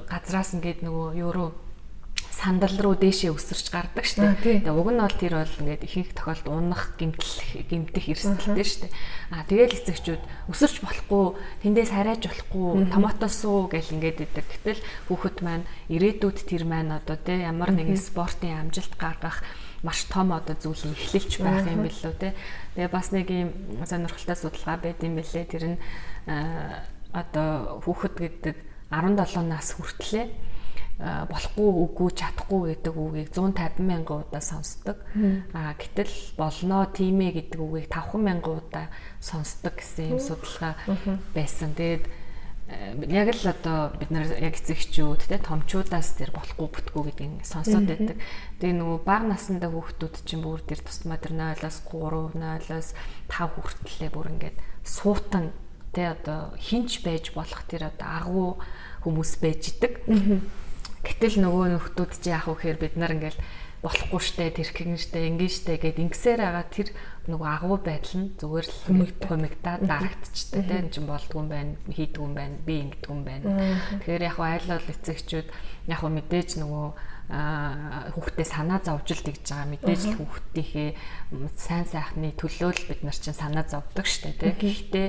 газраас ингээд нөгөө юу руу сандал руу дээшээ өсөрч гардаг шүү дээ. Тэгээ уг нь бол тэр бол ингээд ихэнх тохиолдолд унах, гэмтэх эрсдэлтэй шүү дээ. Аа тэгэл эцэгчүүд өсөрч болохгүй, тэндээс харайж болохгүй, томато суу гэл ингээд идэг. Гэтэл хүүхэд маань ирээдүйд тэр маань одоо те ямар нэгэн спортын амжилт гаргах маш том одоо зүйлийг эхлэлж байх юм билүү те. Тэгээ бас нэг юм сонирхолтой судалгаа байд юм билээ. Тэр нь одоо хүүхэд гэдэг 17 нас хүртлээ болохгүй, үгүй, чадахгүй гэдэг үгийг 150 мянган удаа сонсдог. Аа гэтэл болно, тийм ээ гэдэг үгийг 5 мянган удаа сонсдог гэсэн юм судалгаа байсан. Тэгээд яг л одоо бид нар яг эцэгчүүд те томчуудаас тэр болохгүй бүтгүү гэдгийг сонсоод байдаг. Тэгээ нөгөө бага насндаа хүүхдүүд чинь бүр тэр тусмаа тэр 0-оос 3, 0-оос 5 хүртлээ бүр ингээд суутан те одоо хинч байж болох тэр одоо агуу хүмүүс байж идэг. Гэтэл нөгөө нөхдүүд чи яах вэ гэхээр бид нар ингээл болохгүй штэ, тэрхэн штэ, ингэн штэ гэд ингэсээр байгаа тэр нөгөө агуу байдал нь зүгээр л хумигдаад дарагдчихдаг те. Энэ чинь болдгүй юм байна, хийдгүй юм байна, би ингэдгүй юм байна. Тэгэхээр яг айл бол эцэгчүүд яг мэдээж нөгөө хүүхдээ санаа зовж л тэгж байгаа. Мэдээж л хүүхдийнхээ сайн сайхны төлөө л бид нар чинь санаа зовдөг штэ те. Гэхдээ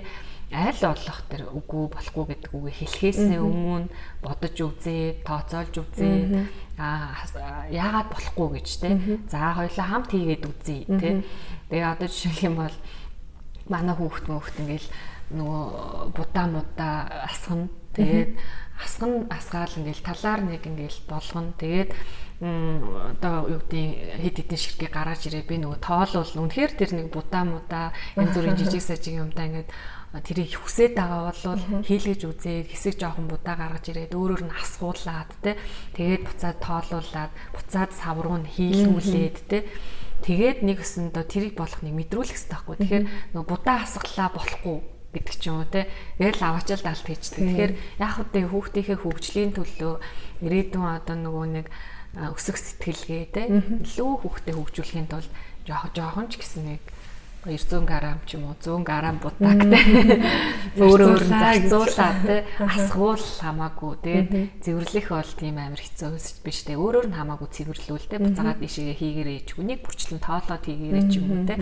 аль болох тэр үгүй болохгүй гэдэг үгийг хэлэхээсээ өмнө бодож үзээ, тооцоолж үзээ. Яагаад болохгүй гэж те. За хоёлаа хамт хийгээд үзье те. Тэгээ одоо жишээлх юм бол манай хүүхд мөхт ингээл нөгөө будаа мудаа асгана. Тэгээд асган асгаал ингээл талаар нэг ингээл болгоно. Тэгээд одоо юу гэдгийг хэд хэдэн ширхгийг гаргаж ирээ би нөгөө тоолвол үнэхээр тэр нэг будаа мудаа янз бүрийн жижиг сажиг юмдаа ингээд тэрийг хүсээд байгаа бол хийлгэж үзээд хэсэг жоохон будаа гаргаж ирээд өөрөөр нь асгуулад те тэгээд буцаад тоолуулад буцаад сав руу нь хийлгүүлээд те тэгээд нэг өсөндөө тэрийг болох нэг мэдрүүлэх хэрэгтэй байхгүй. Тэгэхээр нөгөө будаа асгалаа болохгүй гэдэг ч юм уу те. Тэгэл аваачаал даалт хийждэг. Тэгэхээр яг үгүй хүүхдийнхээ хөгжлийн төлөө ирээдүйн одоо нөгөө нэг өсөх сэтгэлгээ те илүү хүүхдээ хөгжүүлэхийн тулд жоохон ч гэсэн нэг 200 г ч юм уу 100 г будааг те өөр зарцуулаад те асгуул хамаагүй. Тэгээд цэвэрлэх бол тийм амар хэцүү биш те. Өөрөөр нь хамаагүй цэвэрлүүл те. Буцаагаад ийшээгээ хийгээрэй ч үнийг бүрчлэн тоолоод хийгээрэй ч юм уу те.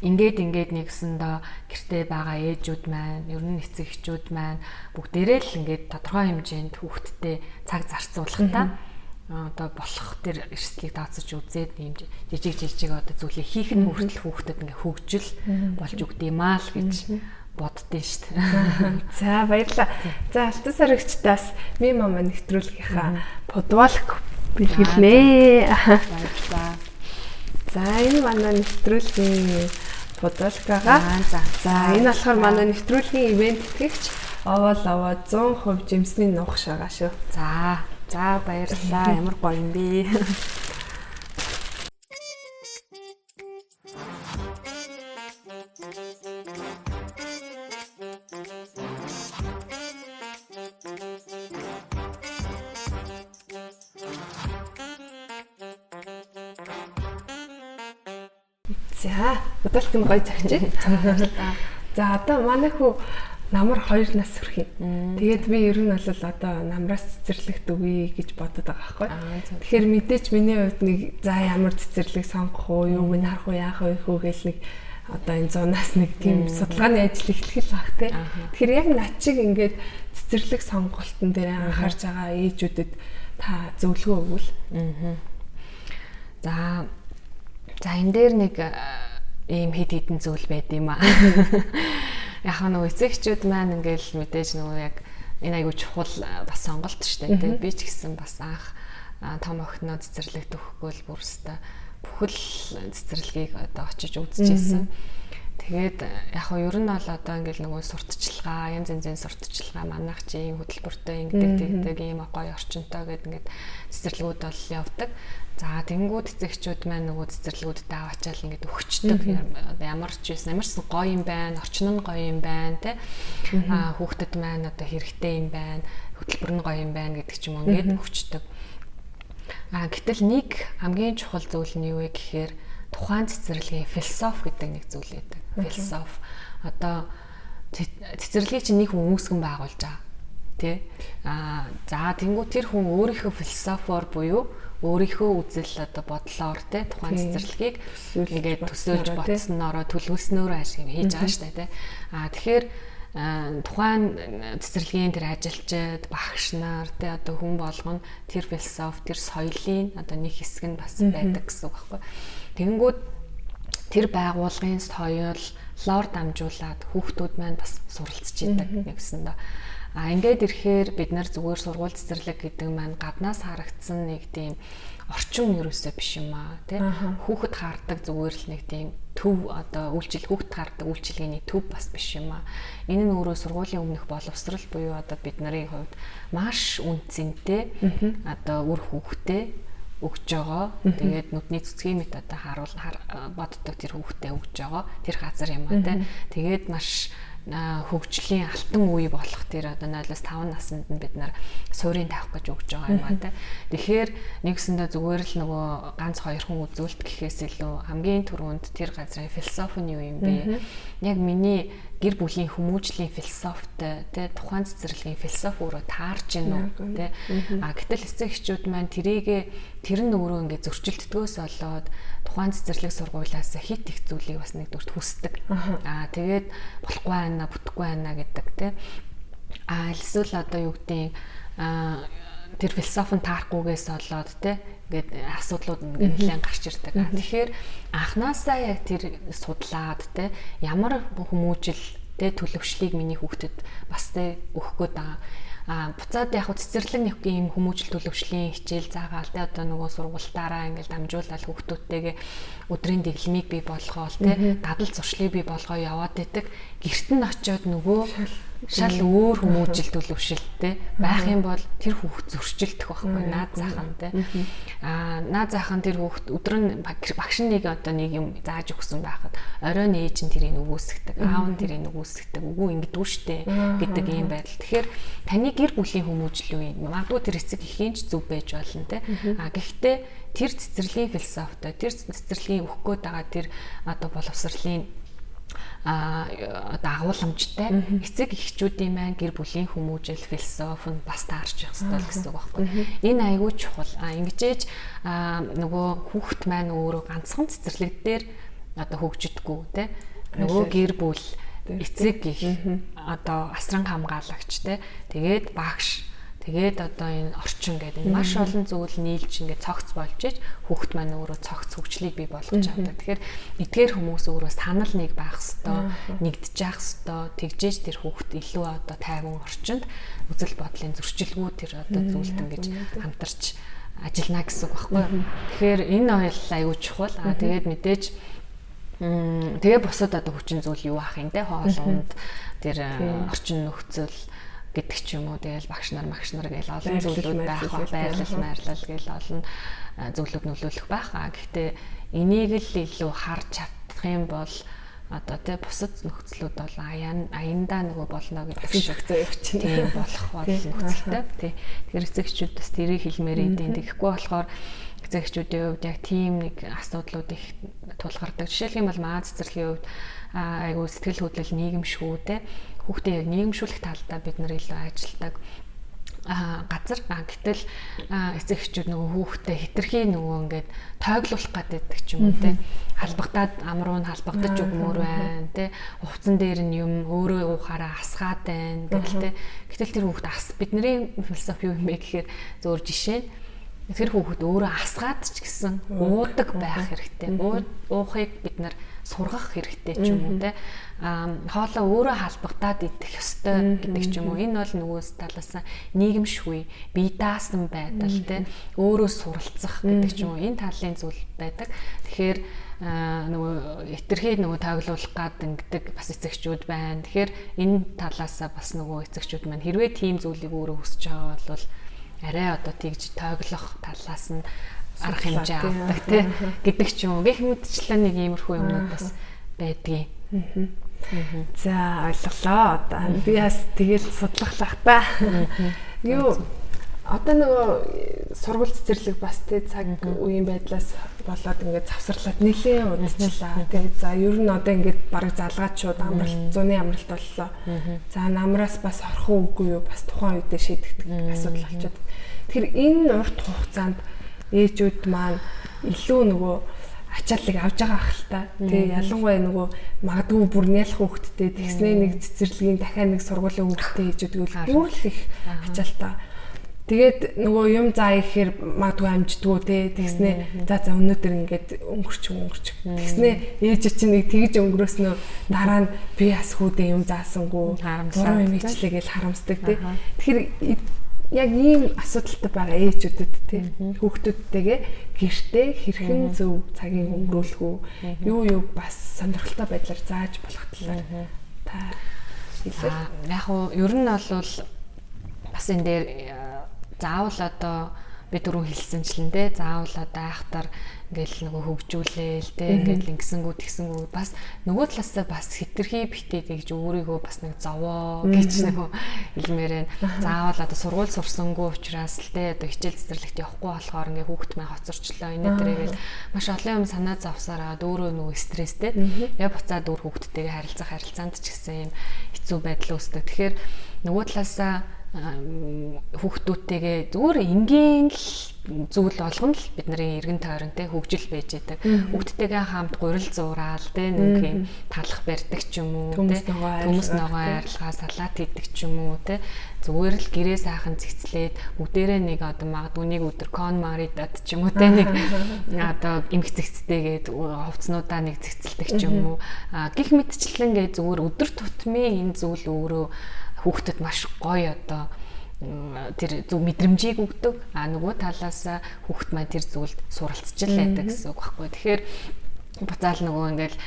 Ингээд нэгсэндээ гэртээ байгаа ээжүүд маань, ер нь эцэг эхчүүд маань бүгдээрээ л ингээд тодорхой хэмжээнд хүүхдтэй цаг зарцуулахдаа одоо болох тэр эрсдлийг тооцож үзээд ийм жижиг одоо зүйлийг хийх нь хүртэл хүүхдэд ингээ хөгжил болж өгд юм аа л гэж боддیں шүү дээ. За баярлалаа. За алтан сарагчдаас ми мама нэвтрүүлгийнхаа подвалк бэлгэлнэ. Баярлалаа. За энэ манай нэвтрүүлгийн подвалкагаа. За энэ болохоор манай нэвтрүүлгийн ивент тэтгэгч овоол овоо 100% жимсний нуух шагаа шүү. За баярлалаа. Ямар гоё юм бэ. За, бодолт нь гоё загчээ. За одоо манай хүү намар 2 нас хүрх юм. Тэгээд би ер нь бол одоо намраас цэцэрлэгт өгье гэж бодод байгаа байхгүй. Тэгэхээр мэдээч миний хувьд нэг за ямар цэцэрлэг сонгох уу, юуг нь харах уу, яах вэ хөө гэл нэг одоо энэ зунаас нэг тийм судалгааны ажил эхлэх л баг тий. Тэгэхээр яг над чиг ингээд цэцэрлэг сонголтын дээр анхаарч байгаа ээжүүдэд та зөвлөгөө өгвөл. За энэ дээр нэг ийм хэд хэдэн зүйл байд юм аа. Яг нөгөө эцэгчүүд маань ингээл мэдээж нөгөө яг энэ айгуу чухал бас сонголт шүү дээ. Би ч гэсэн бас анх том охиноо цэцэрлэгт өгөхгүй л бүр өстой бүхэл цэцэрлэгийг одоо очиж үзчихсэн. Тэгээд яг хоо ер нь бол одоо ингээл нөгөө сурталчилгаа, янз янзын сурталчилгаа, манайх чи ийм хөтөлбөртэй ингэдэг тэгдэг ийм гоё орчинтой гэд ингээд цэцэрлэгүүд бол явдаг. За тэнгууд эцэгчүүд маань нөгөө цэцэрлэгүүдтэй аваачаал ингээд өгчдөг. Ямар ч байсан, ямар ч гоё юм байна, орчин нь гоё юм байна, тэ. Аа хүүхдэд маань одоо хэрэгтэй юм байна, хөтөлбөр нь гоё юм байна гэдэг ч юм уу ингээд өгчдөг. Аа гэтэл нэг хамгийн чухал зүйл нь юу вэ гэхээр тухайн цэцэрлэгийн философи гэдэг нэг зүйл байдаг. Философи. Одоо цэцэрлэгийг чинь нэг хүн үүсгэн байгуулж байгаа. Тэ. За тэнгуү тэр хүн өөрийнхөө философоор буюу өөрийнхөө үзэл одоо бодлоор тэ тухайн цэцэрлэгийг ингээд төсөөлж бодсноороо төлөвлөснөөрөө ашиг хийж байгаа шүү дээ тэ. Тэгэхээр тухайн цэцэрлэгийн тэр ажилчид, багш нар тэ одоо хүн болгоно тэр философи, тэр соёлын одоо нэг хэсэг нь бас байдаг гэсэн үг байхгүй. Тэгэнгүүт тэр байгууллагын соёлоор дамжуулаад хүүхдүүд маань бас суралцж идэг нэгсэндээ. Ингээд ирэхээр бид нар зүгээр сургууль цэцэрлэг гэдэг маань гаднаас харагдсан нэг тийм орчин ерөөсөө биш юм аа тий. Хүүхэд хардаг зүгээр л нэг тийм төв одоо хүүхэд хардаг үйлчилгээний төв бас биш юм аа. Энэ нь өөрөө сургуулийн өмнөх боловсрал буюу одоо бид нарын хувьд маш үн цэнтэй одоо үр хүүхдээ өгж байгаа. Тэгээд нүдний цэцгийн мэт одоо харуул боддог тэр хүүхдээ өгж байгаа. Тэр газар юм аа тий. Тэгээд маш хөгжлийн алтан үе болох тэр одоо 0-5 наснд нь бид нар суурийн тавих гэж өгж байгаа юм а тий. Тэгэхээр нэгсэндээ зүгээр л нөгөө ганц хоёр хүн үзүүлэлт гэхээс илүү хамгийн түрүүнд тэр газрын философи нь юу юм бэ? Яг миний гэр бүлийн хүмүүжлийн философитой тий тухайн цэцэрлэгийн философи өөрөө таарч гин үү тий. Гэтэл эцэг эхчүүд маань тэрийгэ тэр нь өөрөө ингээд зөрчилддгөөс болоод тухайн цэцэрлэг сургуулиас хит их зүйлийг бас нэгдүгürt хүсдэг. Тэгээд болохгүй байна, бүтэхгүй байна гэдэг тий. Эсвэл одоо юу гэдгийг тэр философи нь таарахгүйгээс болоод тий ингээд асуудлууд ингээд нэлээд гарч ирдэг. Тэгэхээр анханасаа яг тэр судлаад тий ямар хүмүүжил тий төлөвшлийг миний хүүхдэд бас тий өгөх гээд байгаа. Буцаад яг цэцэрлэг нэг юм хүмүүжил төлөвшлийн хичээл заагаал тий одоо нөгөө сургуультаараа ингээд дамжуулаад хүүхдүүдтэйгээ өдрийн дэглэмийг бий болгоол тий дадал зуршлыг бий болгоо яваад байдаг. Гэрт нь очиод нөгөө шал өөр хүмүүжил төлөвшөлттэй байх юм бол тэр хүүхд зөрчилдөх байхгүй наад заахан тий. Наад заахан тэр хүүхд өдөр нь багш нэг одоо нэг юм зааж өгсөн байхад оройн ээж нь тэрийг үгүйсгдэг, аав нь тэрийг үгүйсгдэг, үгүй ингэдэггүй штэ гэдэг ийм байдал. Тэгэхээр таны гэр бүлийн хүмүүжил юу юм? Магадгүй тэр эцэг эхийн ч зөв байж болно тий. Гэхдээ тэр цэцэрлэгийн философитой, тэр цэцэрлэгийн өгөх гээд байгаа тэр одоо боловсролын одоо агуулмжтай эцэг эхчүүдийн маань гэр бүлийн хүмүүжил философи нь бас таарч явах ёстой л гэсэн үг байхгүй. Энэ айгүй чухал. Ингэжээж нөгөө хүүхэд маань өөрөө ганцхан цэцэрлэг дээр одоо хөгжидэггүй те. Нөгөө гэр бүл, эцэг их одоо асран хамгаалагч те. Тэгээд багш, тэгээд одоо энэ орчин гэдэг энэ маш олон зүйл нийлж ингээд цогц болж иж хүүхэд маань өөрөө цогц хөгжлийг бий болгож авдаг. Тэгэхээр эдгээр хүмүүс өөрөө санал нэг байх ёстой, нэгдэж явах ёстой. Тэгжээж тэр хүүхэд илүү одоо тайван орчинд үзэл бодлын зөрчилгүй тэр одоо зүйлд ингэж хамтарч ажиллана гэсэн үг байхгүй юу. Тэгэхээр энэ хоёул аюул чухал. Тэгээд мэдээж тэгээ бусад одоо хүчин зүйл юу ах юм те хоол унд тэр орчин нөхцөл гэдэг ч юм уу, тэгэл багш нар гээл олон зүйлүүд байх, байрлал майрлал гээл олон зүйлүүд нөлөөлөх байх. Гэхдээ энийг л илүү харж чадах юм бол одоо тэ бусад нөхцлүүд бол аяндаа нөгөө болно гэдэг шиг явчихна. Тийм болох бол нөхцөлтэй. Тий. Тэгэхээр эцэг эхчүүд бас тэрийг хэлмээр идэв. Тэгэхгүй болохоор эцэг эхчүүдийн хувьд яг тийм нэг асуудлууд их тулгардаг. Жишээлх юм бол маа цэцэрлэгийн хувьд айгуу сэтгэл хөдлөл нийгэмшгүй те. Хүүхдээ яг нийгэмшүүлэх талдаа бид нар илүү ажилладаг газар. Гэтэл эцэг эхчүүд нөгөө хүүхдээ хитрхи нөгөө ингээд тойглуулах гэдэг ч юм уу те. Халбагдаад амруу нь халбагдаж өгмөр байна те. Хувцсан дээр нь юм өөрөө уухаараа асгаад байна гэдэл те. Гэтэл тэр хүүхд ас бидний философи юу юм бэ гэхээр зөөр жишээ нь тэр хүүхэд өөрөө асгаад ч гэсэн уудаг байх хэрэгтэй. Уухыг бид нар сургах хэрэгтэй ч юм уу те. Хоолоо өөрөө халбагдаад идэх ёстой гэдэг ч юм уу. Энэ бол нөгөөс талаас нийгэмшгүй, бие даасан байдал те. Өөрөө суралцах гэдэг ч юм уу. Энэ талын зүйл байдаг. Тэгэхээр нөгөө хитрхи нөгөө тойглуулах гад ингэдэг бас эцэгчүүд байна. Тэгэхээр энэ талаасаа бас нөгөө эцэгчүүд маань хэрвээ тийм зүйлийг өөрөө хүсэж байгаа бол арай одоо тэгж тойглох талаас нь арга хэмжээ авдаг тий гэдэг ч юм уу. Гэх мэтчлэн нэг иймэрхүү юмнууд бас байдгийг. За ойлголоо. Одоо би бас тэгэл судлахлах та. Юу Одоо нөгөө сургууль цэцэрлэг бас тэ цаг үеийн байдлаас болоод ингээд завсарлаад нэлээд удажлаа. Тэгээд за ер нь одоо ингээд бараг залгаачууд амралт зуны амралт боллоо. За намраас бас орох уу үгүй юу бас тухайн үедээ шийдэгдэх асуудал болчиход. Тэгэхээр энэ урт хугацаанд ээжүүд маань илүү нөгөө ачааллыг авж байгаа ах л та. Тэгээ ялангуяа нөгөө магадгүй бүр нялх хүүхэдтэй тэгснээ нэг цэцэрлэгийн дахиад нэг сургуулийн хүүхэдтэй ээжүүд гэвэл бүр л их ачаалтаа. Тэгээд нөгөө юм заа ихээр магадгүй амждгүү те тэгснээ за за өнөөдөр ингээд өнгөрч өнгөрч тэгснээ ээж чинь нэг тэгж өнгөрөөснөө дараа нь би бас хүүдээ юм заасангүй буруу юм ичлээ гэж харамсдаг те. Тэгэхээр яг ийм асуудалтай байгаа ээжүүдэд те хүүхдүүдтэйгээ гэртээ хэрхэн зөв цагийг өнгөрөөлөх үү юу юу бас сонирхолтой байдлаар зааж болох талаар та хэлээ. Яг уу ер нь бол бас энэ дээр заавал одоо би түрүү хэлсэнчлэн те заавал одоо айхтар ингээл нөгөө хөгжүүлээл те ингээл ингэсэнгүү тэгсэнгүү бас нөгөө талаасаа бас хитрхи битээ тэгж өөрийгөө бас нэг зовоо гэж нөгөө хэлмээр байна. Заавал одоо сургууль сурсангүй учраас л те одоо хичээл цэцэрлэгт явахгүй болохоор ингээ хүүхд мэй хоцорчлоо энэ дээрээ маш олон юм санаа зовсоор аваад өөрөө нөгөө стресстэй яг буцаад өөр хүүхдтэйгээ харилцах харилцаанд ч гэсэн юм хэцүү байдал үүсдэг. Тэгэхээр нөгөө талаасаа хүүхдүүдтэйгээ зүгээр энгийн л зүйл болгоно л бидний эргэн тойронтэй хөгжил байж идэг. Хүүхдтэйгээ хамт гурил зуураал тэ нэг юм талах барьдаг ч юм уу тэ төмөс ногоо арилгаа салат хийдэг ч юм уу тэ зүгээр л гэрээ сайхан цэгцлээд бүгдээрээ нэг одоо магадгүй нэг өдөр кон маридад ч юм уу тэ нэг одоо эмх цэгцтэйгээд хувцснуудаа нэг цэгцэлдэг ч юм уу гих мэтчлэн гээ зүгээр өдөр тутмын энэ зүйл өөрөө хүүхдэд маш гоё одоо тэр зөв мэдрэмжийг өгдөг. А нөгөө талаас хүүхд маань тэр зүйлд суралцж л байдаг гэсэн үг байхгүй. Тэгэхээр буцаал нөгөө ингээл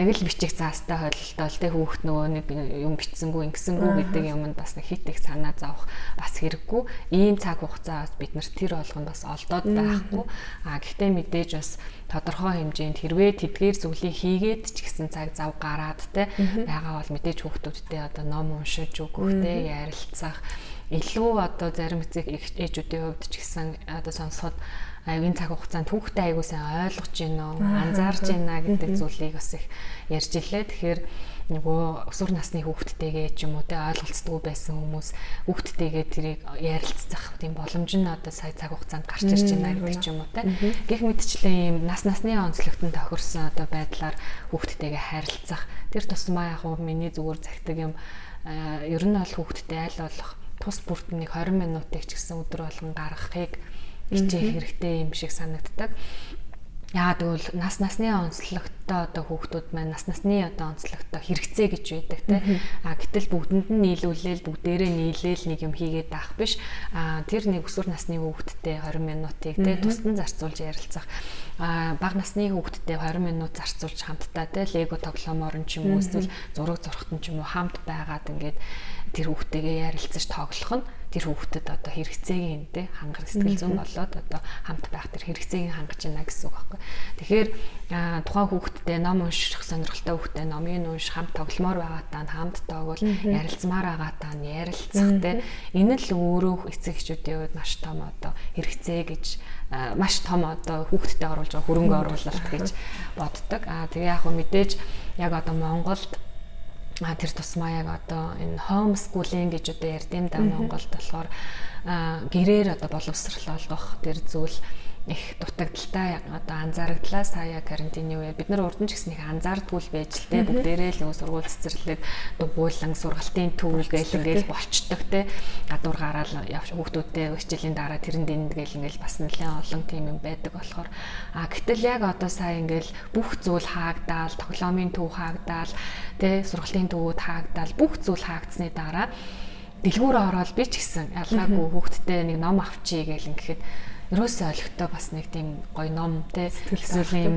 нэг л бичиг заастай холилдоол тэ хүүхд нөгөө нэг юм бичсэнгүү ингэсэнгүү гэдэг юмд бас нэг хит их санаа зовох бас хэрэггүй. Ийм цаг хугацаа бас бид нар тэр болгонд бас олдоод байхгүй. А гэхдээ мэдээж бас тодорхой хэмжээнд хэрвээ тэдгээр зүйлийг хийгээд ч гэсэн цаг зав гараад тэ байгаа бол мэдээж хүүхдүүдтэй одоо ном уншиж өгөх тэ ярилцах илүү одоо зарим эцэг ээжүүдийн хувьд ч гэсэн одоо сонсоход энэ цаг хугацаанд хүүхдээ аягүй сайн ойлгож гинөө, анзаарж гинэ гэдэг зүйлийг бас их ярьж илээ. Тэгэхээр нөгөө өсвөр насны хүүхдтэйгээ ч юм уу те ойлголцдоггүй байсан хүмүүс хүүхдтэйгээ тэрийг ярилцах тийм боломж нь одоо сая цаг хугацаанд гарч ирж байна гэдэг ч юм уу те. Гэх мэтчлэн ийм нас насны онцлогтон тохирсон одоо байдлаар хүүхдтэйгээ харилцах тэр тусмаа яг миний зүгээр захидаг юм ер нь бол хүүхдтэй аль болох тус бүрт нэг 20 минутыг ч гэсэн өдөр болгон гаргахыг хичээх хэрэгтэй юм шиг санагддаг. Яагаад гэвэл нас насны онцлогтой одоо хүүхдүүд маань нас насны одоо онцлогтой хэрэгцээ гэж байдаг те. А гэтэл бүгдэнд нь нийлүүлээл бүгдээрээ нийлээл нэг юм хийгээд авах биш. А тэр нэг өсвөр насны хүүхдтэй 20 минутыг те тусдан зарцуулж ярилцах. А бага насны хүүхдтэй 20 минут зарцуулж хамтдаа те лего тоглоомоор нь ч юм уу эсвэл зураг зурхад нь ч юм уу хамт байгаад ингээд тэр хүүхдтэйгээ ярилцаж тоглох нь тэр хүүхдэд одоо хэрэгцээг нь хангах сэтгэл зүйн болоод одоо хамт байх тэр хэрэгцээг хангаж байна гэсэн үг байхгүй. Тэгэхээр тухайн хүүхдтэй ном унших сонирхолтой хүүхдтэй номыг унш хамт тогломоор байгаатай нь хамт тоглол ярилцмаар байгаатай нь ярилцах те энэ л өөрөө эцэг эхчүүдийн хувьд маш том одоо хэрэгцээ гэж маш том одоо хүүхдтэй оруулж байгаа хөрөнгө оруулалт гэж боддог. Аа тэгээ яг хөө мэдээж яг одоо Монголд тэр тусмаа яг одоо энэ homeschooling гэж одоо ярьд юм да Монголд болохоор гэрээр одоо боловсрал олгох тэр зүйл их дутагдaltaй одоо анзаарагдлаа сая карантины үеэр бид нар урд нь ч гэсэн их анзаардгүй л байж л те бүгдээрээ л нөгөө сургууль цэцэрлэг дугуйлан сургалтын төв гээл ингээл болчдөг те гадуур гараал явж хүүхдүүдтэй хичээлийн дараа тэрэнд энд гээл ингээл бас нэлээд олон тийм юм байдаг болохоор а гэтэл яг одоо сая ингээл бүх зүйл хаагдаал тоглоомын төв хаагдаал те сургалтын төвүүд хаагдаал бүх зүйл хаагдсны дараа дэлгүүр ороод би ч гэсэн ялгаагүй хүүхдтэй нэг ном авчий гээл ингээд ерөөсөө олигтой бас нэг тийм гоё ном те эсвэл юм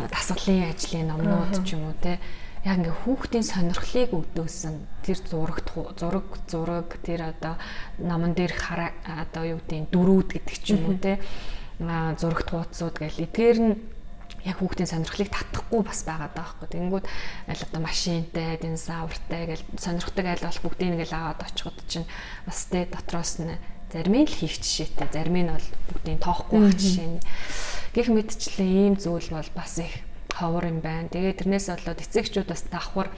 дасгалын ажлын номнууд ч юм уу те яг ингээ хүүхдийн сонирхлыг өдөөсөн тэр зураг тэр одоо номон дээр хараа одоо юу гэдэг дөрүүд гэдэг ч юм уу те зурагт хуудсууд гэл эдгээр нь яг хүүхдийн сонирхлыг татахгүй бас байгаа даа байхгүй. Тэнгүүд аль одоо машинтай, динозавртай гэл сонирхдаг аль болох бүгдийг ингээл аваад очиход чинь бас те дотроос нь Зарим нь л хийх жишээтэй, зарим нь бол бүгдийг тоохгүй байх жишээ нь. Гэх мэтчлэн ийм зүйл бол бас их ховор юм байна. Тэгээд тэрнээс болоод эцэгчүүд бас давхар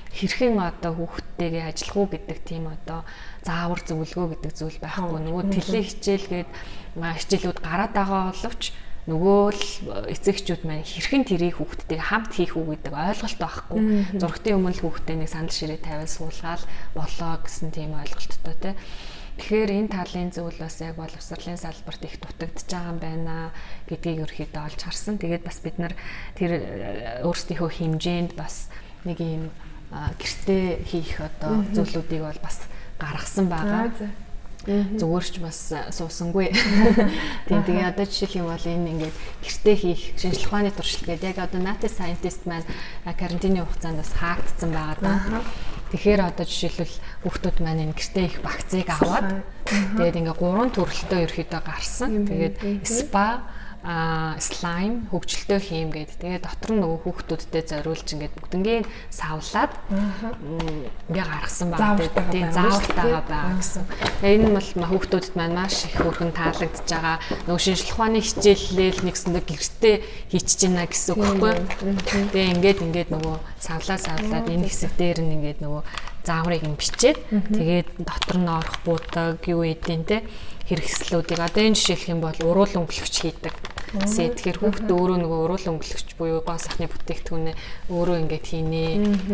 хэрхэн одоо хүүхдтэйгээ ажиллах уу гэдэг тийм одоо заавар зөвлөгөө гэдэг зүйл байхгүй. Нөгөө теле хичээлгээд хичээлүүд гараад байгаа боловч нөгөө л эцэгчүүд маань хэрхэн тэрийг хүүхдтэйгээ хамт хийх үү гэдэг ойлголт байхгүй. Зурагтын өмнө л хүүхдээ нэг сандал ширээ тавиад суулгаал болоо гэсэн тийм ойлголттой те. Тэгэхээр энэ талын зүйл бас яг боловсролын салбарт их дутагдж байгаа юм байна гэдгийг ерөөхдөө олж харсан. Тэгээд бас бид нар тэр өөрсдийнхөө хэмжээнд бас нэг юм гэртээ хийх одоо зүйлүүдийг бол бас гаргасан байгаа. Зүгээр ч бас суусангүй. Тийм, тэгээ одоо жишээлх юм бол энэ ингээд гэртээ хийх шинжлэх ухааны туршилт гэдэг яг одоо Nati Scientist маань карантины хугацаанд бас хаагдсан байгаа даа. Тэгэхээр одоо жишээлбэл хүүхдүүд маань энэ гэртээ их багцыг аваад тэгээд ингээ 3 төрөлтөө ерөөхдөө гарсан. Тэгээд spa, slime, хөгжилтэй хийм гээд тэгээд дотор нь нөгөө хүүхдүүдтэй зориулж ингээд бүгднгийн савлаад ингээ гаргасан байгаа. Тийм, заавартайгаа байгаа гэсэн. Тэгээ энэ нь бол хүүхдүүдэд маань маш их хөрхэн таалагдж байгаа. Нөгөө шинжлэх ухааны хичээллээл нэгсэндээ гэртээ хийчихэж байна гэсэн үг байхгүй. Тэгээ ингээд нөгөө савлаад энэ хэсэг дээр нь ингээд нөгөө зааврыг нь бичээд тэгээд дотор нь орох буудаг юу эдийн те хэрэгслүүдийг одоо энэ жишээлх юм бол уруул өнгөлөгч хийдэг. Тэгэхээр хүүхд өөрөө нөгөө уруул өнгөлөгч буюу гоо сайхны бүтээгдэхүүнээ өөрөө ингээд хийнэ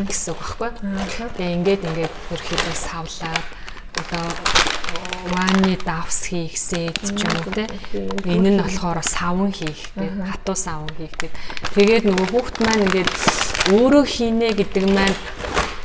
гэсэн үг байхгүй. Тэгээ ингээд ерөөхдөө савлаад одоо ванны давс хийх сет ч юм уу те. Энэ нь болохоор савн хийх гэдэг, хатуу савн хийх гэдэг. Тэгээд нөгөө хүүхд маань ингээд өөрөө хийнэ гэдэг маань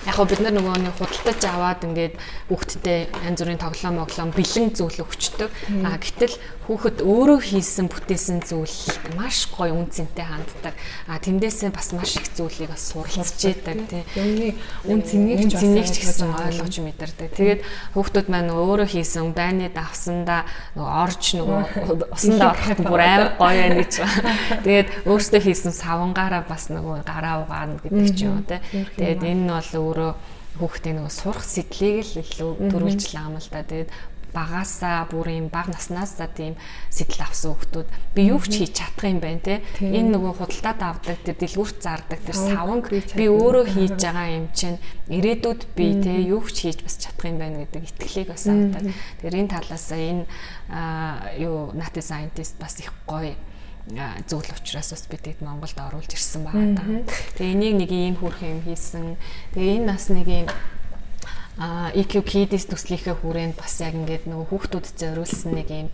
яг хөө бид нар нөгөө нэг худалдаж аваад ингээд хүүхдтэй янз бүрийн тоглоом моглоом бэлэн зүйл өгчдөг. А гэтэл хүүхэд өөрөө хийсэн бүтээсэн зүйл маш гоё үн цэнтэй ханддаг. А тэндээсээ бас маш их зүйлийг бас суралцж идэг тий. Юмны үн цэнийг ч гэсэн ойлгож мэдэрдэг. Тэгээд хүүхдүүд маань өөрөө хийсэн дайны давсандаа нөгөө орж нөгөө усандаа ороход бүр амар гоё байна гэж. Тэгээд өөрсдөө хийсэн савангаараа бас нөгөө гараа угаана гэдэг ч юм уу тий. Тэгээд энэ нь бол өөрөө хүүхдийн нөгөө сурах сэтлийг л илүү төрүүлж байгаа юм л да. Тэгээд багаасаа бүр юм баг наснаасаа тийм сэтэл авсан хүүхдүүд би юу ч хийж чадах юм байна те. Энэ нөгөө худалдаад авдаг тэр дэлгүүрт зардаг тэр саванг би өөрөө хийж байгаа юм чинь ирээдүйд би те юу ч хийж бас чадах юм байна гэдэг итгэлийг бас авдаг. Тэгэхээр энэ талаас энэ юу Nati Scientist бас их гоё зүйл учраас бас бид хэд Монголд оруулж ирсэн байгаа даа. Тэгээ энийг нэг ийм хөөрхөн юм хийсэн. Тэгээ энэ бас нэг ийм EQ Kids төслийнхээ хүрээнд бас яг ингээд нөгөө хүүхдүүдэд зориулсан нэг ийм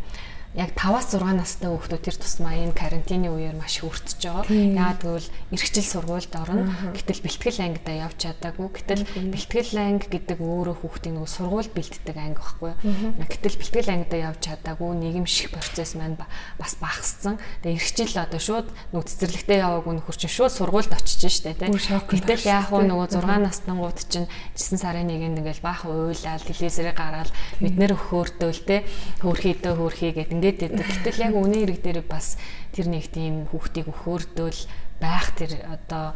яг 5-аас 6 настай хүүхдүүд тэр тусмаа энэ карантины үеэр маш их өртөж байгаа. Яагаад гэвэл эрхжил сургуульд орно. Гэтэл бэлтгэл ангидаа явж чадаагүй. Гэтэл бэлтгэл анги гэдэг өөрөө хүүхдийн нөгөө сургууль бэлддэг анги байхгүй юу? Гэтэл бэлтгэл ангидаа явж чадаагүй нийгэмших процесс маань бас багассан. Тэгээ эрхжил одоо шууд нөгөө цэцэрлэгтээ яваагүй нөхөр чинь шууд сургуульд очиж штэ тий. Гэтэл яах вэ нөгөө 6 наснангууд чинь 9 сарын 1-нд ингээл баахан уйлал телевизэрээ гараал бид нэр өхөөрдөөл тий хөөрхийдөө хөөрхий гэд ингээд байдаг. Гэтэл яг үнэн хэрэг дээр бас тэр нэг тийм хүүхдийг өхөөрдөөл байх тэр одоо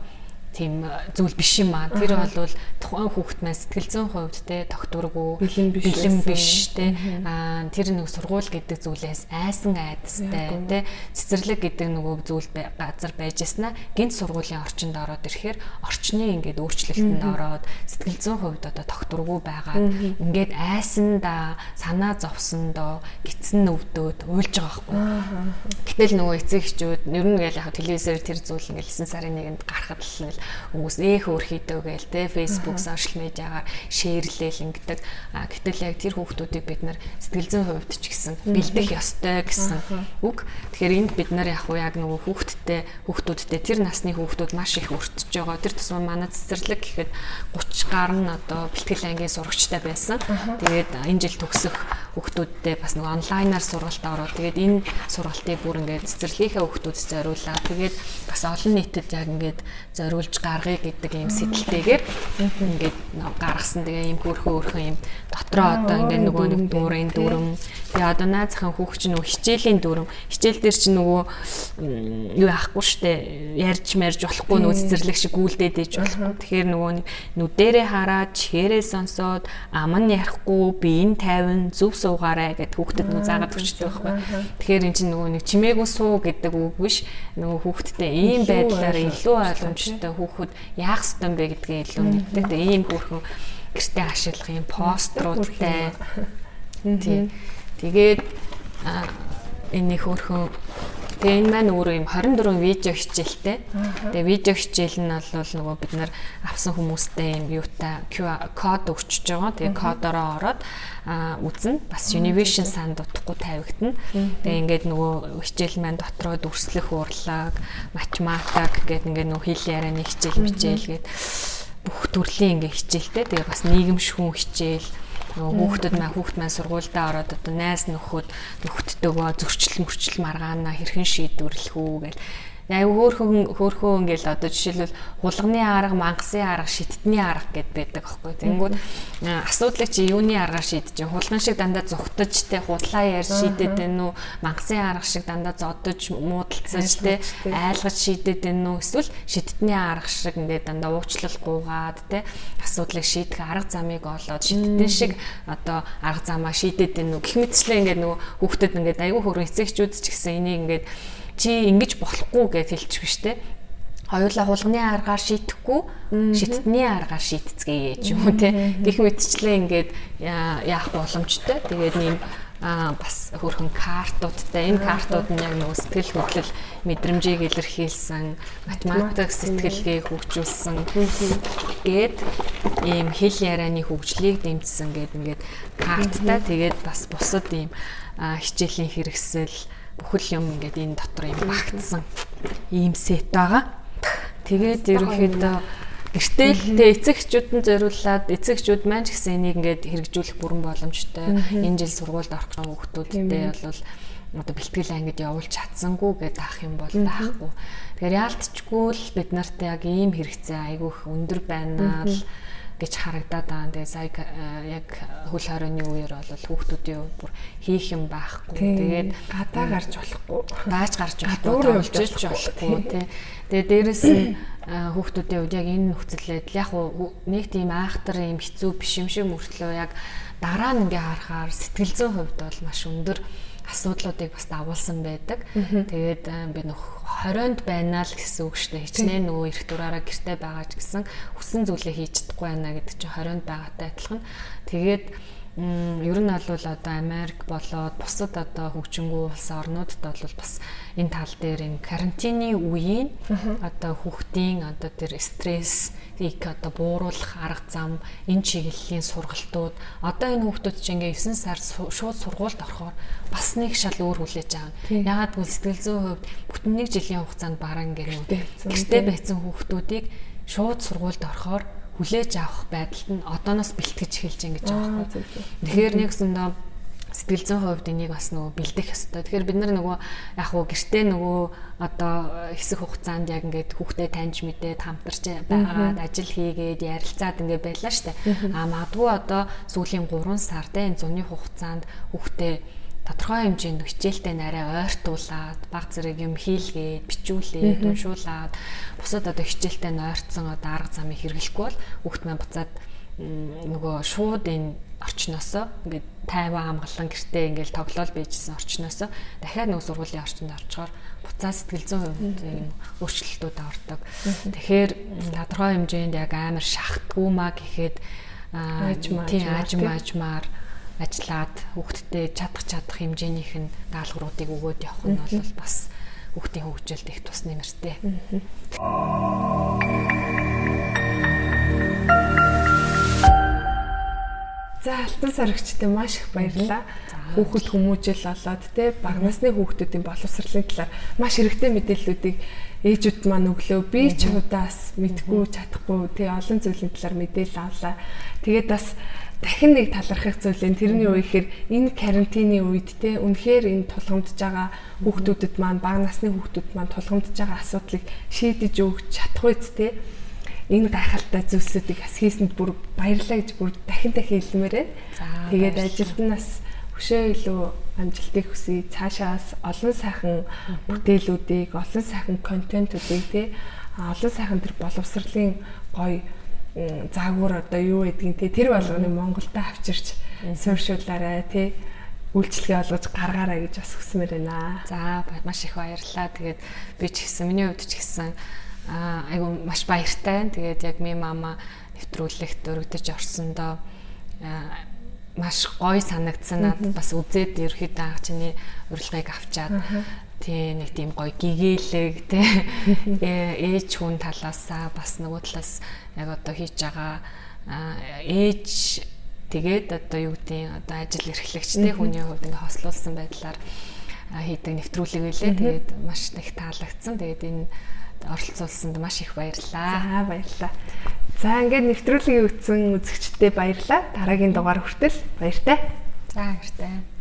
тийм зүйл биш юм аа. Тэр бол тухайн хүүхэд маань сэтгэл зүйн хувьд те тогтворгүй, бэлэн биш те. Аа тэр нэг сургууль гэдэг зүйлээс айсан айдастай те. Цэцэрлэг гэдэг нөгөө зүйл газар байж яснаа гинт сургуулийн орчинд ороод ирэхээр орчны ингээд өөрчлөлтөнд ороод сэтгэл зүйн хувьд одоо тогтворгүй байгаад ингээд айсандаа санаа зовсондоо гитсэн өвдөөд уйлж байгаа байхгүй. Гэтэл нөгөө эцэг эхчүүд ер нь ингээл яг телевизээр тэр зүйл ингээл 9 сарын 1-нд гарахад л ингээл хүмүүс ээх өөрхийдөө гээл те Facebook сошиал медиагаар шеэрлээл ингэдэг. А гэтэл яг тэр хүүхдүүдийг бид нар сэтгэл зүйн хувьд ч гэсэн бэлдэх ёстой гэсэн үг. Тэгэхээр энд бид нар яг уу яг нөгөө хүүхдүүдтэй тэр насны хүүхдүүд маш их өртөж байгаа. Тэр тусмаа манай цэцэрлэг гэхэд 30 гаруй нь одоо бэлтгэл ангийн сурагчтай байсан. Тэгээд энэ жил төгсөх хүүхдүүдтэй бас нөгөө онлайнаар сургалт ороод тэгээд энэ сургалтыг бүр ингээд цэцэрлэгийнхээ хүүхдүүдэд зориулаад тэгээд бас олон нийтэд яг ингээд зориулж зориулж гаргая гэдэг ийм сэтэлтэйгээр ингээд гаргасан. Тэгээ ийм хөөрхөн ийм дотроо одоо ингээд нөгөө нэг дүүрийн дүрм. Тэгээ одоо наазахын хүүхч нөгөө хичээлийн дүрм. Хичээл дээр чинь нөгөө юу яахгүй штэ, ярьж марж болохгүй, нөгөө цэцэрлэг шиг гүйлдээд ээж болохгүй. Тэгэхээр нөгөө нүдэрээ хараад, чихээрээ сонсоод, ам нь ярихгүй, биеийн тайван зөв суугаарай гэд хүүхдэд нөгөө заагаад өчтдөг байхгүй. Тэгэхээр эн чинь нөгөө нэг чимээгүй суу гэдэг үг биш. Нөгөө хүүхдтэй ийм байдлаар илүү ойлгомжтой, хүүхэд яах ёстой юм бэ гэдгээ илүү мэддэг. Тэгээ ийм хөөрхөн гэртээ ашиглах юм постеруудтай. Тий. Тэгээд энэ хөөрхөн. Тэгээ энэ маань өөрөө юм 24 видео хичээлтэй. Тэгээ видео хичээл нь бол нөгөө бид нар авсан хүмүүстэй юм юутай QR код өгчөж байгаа. Тэгээ кодороо ороод үзнэ. Бас Univision санд утгагүй тавигдана. Тэгээ ингээд нөгөө хичээл маань дотроо дүрслэх урлаг, математик гэдэг ингээд нөгөө хэл ярианы хичээл мичээл гээд бүх төрлийн ингээд хичээлтэй. Тэгээ бас нийгэмшгүн хичээл, нөгөө хүүхдүүд маань хүүхд маань сургуульдаа ороод одоо найз нөхөд нөхдөдөө зөрчил мөрчил маргаана хэрхэн шийдвэрлэх үү гэл аюу хөөхөн хөөхөө ингээл одоо жишээлбэл хулганы арга, мангасын арга, шидтний арга гэд байдаг аахгүй. Тэнгүүд асуудлыг чи юуны аргаар шийдэж чинь хулган шиг дандаа зүхтаж те худлаа ярьж шийдээд байна уу? Мангасын арга шиг дандаа зодож муудалцаж те айлгаж шийдээд байна уу? Эсвэл шидтний арга шиг ингээд дандаа уучлал гуугаад те асуудлыг шийдэх арга замыг олоод шидтэн шиг одоо арга замаа шийдээд байна уу? Гэх мэтчлээ ингээд нөгөө хүүхдэд ингээд аюу хөрөн эцэгчүүд ч гэсэн энийг ингээд чи ингэж болохгүй гэж хэлчих штэ. Хоёулаа хулганы аргаар шийдэхгүй, шидтний аргаар шийдцгээе ч юм уу те. Гэх мэтчлээ ингээд яах боломжтой. Тэгээд нэм бас хөөрхөн картуудтай. Энэ картууд нь яг нөгөө сэтгэл хөдлөл мэдрэмжийг илэрхийлсэн, математик сэтгэлгээг хөгжүүлсэн гээд ийм хэл ярианы хөгжлийг дэмжсэн гээд ингээд карттай. Тэгээд бас бусад ийм хичээлийн хэрэгсэл бүхэл юм ингээд энэ дотор юм багтсан ийм сет байгаа. Тэгээд ерөнхийдөө гэртээ л тэ эцэг эхчүүд нь зориулаад эцэг эхчүүд маань ч гэсэн энийг ингээд хэрэгжүүлэх бүрэн боломжтой. Энэ жил сургуульд орох хүүхдүүдтэй бол одоо бэлтгэл ангид явуулж чадсангүй гэдээ ах юм бол байхгүй. Тэгэхээр яалтчгүй л бид нарт яг ийм хэрэгцээ айгүй их өндөр байна л гэж харагдаад байгаа. Тэгээ сая яг хөл хорионы үеэр бол хүүхдүүдийн хувьд бүр хийх юм байхгүй. Тэгээд гадаа гарч болохгүй. Дааж гарч болохгүй, тоглож болохгүй тий. Тэгээ дээрэс нь хүүхдүүдийн хувьд яг энэ нөхцөл байдал яг нэг тийм айхтар юм хэцүү биш юм шиг мөртлөө яг дараа нь ингээ харахаар сэтгэл зүйн хувьд бол маш өндөр асуудлуудыг бас дагуулсан байдаг. Тэгээд би нөх 20-нд байна л гэсэн үг шүү дээ. Хичнээн нөгөө эрх дураараа гэрте байгаа ч гэсэн хүссэн зүйлээ хийж чадахгүй байна гэдэг чинь 20-нд байгаатай адилхан. Тэгээд ер нь бол одоо Америк болоод бусад одоо хөгжингүү улс орнуудад бол бас энэ тал дээр энэ карантины үеийн одоо хүүхдийн одоо тэр стрессийг одоо бууруулах арга зам, энэ чиглэлийн сургалтууд одоо энэ хүүхдүүд чинь ингээ 9 сар шууд сургуульд орохоор бас нэг шал өөр хүлээж авна. Яагаад гэвэл сэтгэл зүйн хувьд бүтэн нэг жилийн хугацаанд баран ингээ гэрте байсан хүүхдүүдийг шууд сургуульд орохоор хүлээж авах байдалд нь одооноос бэлтгэж эхэлж ингэж байгаа байхгүй. Тэгэхээр нэгсэндээ сэтгэл зүйн хувьд энийг бас нөгөө бэлдэх ёстой. Тэгэхээр бид нар нөгөө яг хуу гэртээ нөгөө одоо хэсэг хугацаанд яг ингээд хүүхдээ таньж мэдээд хамтарч байгаад ажил хийгээд ярилцаад ингээд байлаа штэ. А магадгүй одоо сүүлийн 3 сар те энэ зуны хугацаанд хүүхдээ тодорхой хэмжээнд хичээлтэй нарай ойртуулад баг зэрэг юм хийлгээд бичүүлээд уншуулад бусад одоо хичээлтэй нойрцсон одоо арга замыг хэрэглэхгүй бол хүүхд маань буцаад нөгөө шууд энэ орчноосоо ингээд тайван амгалан гэртээ ингээд тоглоол байжсэн орчноосоо дахиад нөгөө сургуулийн орчинд орчхоор буцаа сэтгэл зүйн хувьд юм өөрчлөлтүүд ордог. Тэгэхээр тодорхой хэмжээнд яг амар шахтгүй маа гэхэд аажмаар ажиллаад хүүхдтэй чадах хэмжээнийх нь даалгавруудыг өгөөд явах нь бол бас хүүхдийн хөгжилд их тус нэмэртэй. За алтан сарагчтай маш их баярлалаа. Хүүхэд хүмүүжил олоод те бага насны хүүхдүүдийн боловсролын талаар маш хэрэгтэй мэдээллүүдийг ээжүүд маань өглөө. Би ч удаас мэдгүй чадахгүй те олон зүйлийн талаар мэдээлэл авлаа. Тэгээд бас дахин нэг талархах зүйл энэ тэрний үе ихээр энэ карантины үед те үнэхээр энэ тулгамдж байгаа хүүхдүүдэд маань бага насны хүүхдүүд маань тулгамдж байгаа асуудлыг шийдэж өгч чадах үз те. Энэ гайхалтай зүйлсүүдийг бас хийсэнд бүр баярлалаа гэж бүр дахин дахин хэлмээр байна. Тэгээд ажилд нь бас өшөө илүү амжилтыг хүсье. Цаашаас олон сайхан бүтээлүүдийг, олон сайхан контентуудыг тий олон сайхан тэр боловсролын гоё загвар одоо юу гэдгийг тий тэр болгоныг Монголд авчирч суурьшуулаарай тий үйлчлэгээ олгож гаргаарай гэж бас хүсмээр байна. За, маш их баярлалаа. Тэгээд би ч гэсэн, миний хувьд ч гэсэн айгу маш баяртай. Тэгээд яг ми мама нэвтрүүлэгт өргөдөж орсондоо маш гоё санагдсан. Надад бас үзээд ерөөхдөө анх чиний урилгыг авчаад тий нэг тийм гоё гэгээлэг тий ээж хүн талаасаа, бас нөгөө талаас яг одоо хийж байгаа ээж, тэгээд одоо юу гэдгийг одоо ажил эрхлэгч тий хүний хувьд ингээ хослуулсан байдлаар хийдэг нэвтрүүлэг байлээ. Тэгээд маш их таалагдсан. Тэгээд энэ оролцуулсанд маш их баярлалаа. За, баярлалаа. За, ингээд нэвтрүүлгийг үзсэн үзэгчдэд баярлалаа. Дараагийн дугаар хүртэл баяртай. За, баяртай.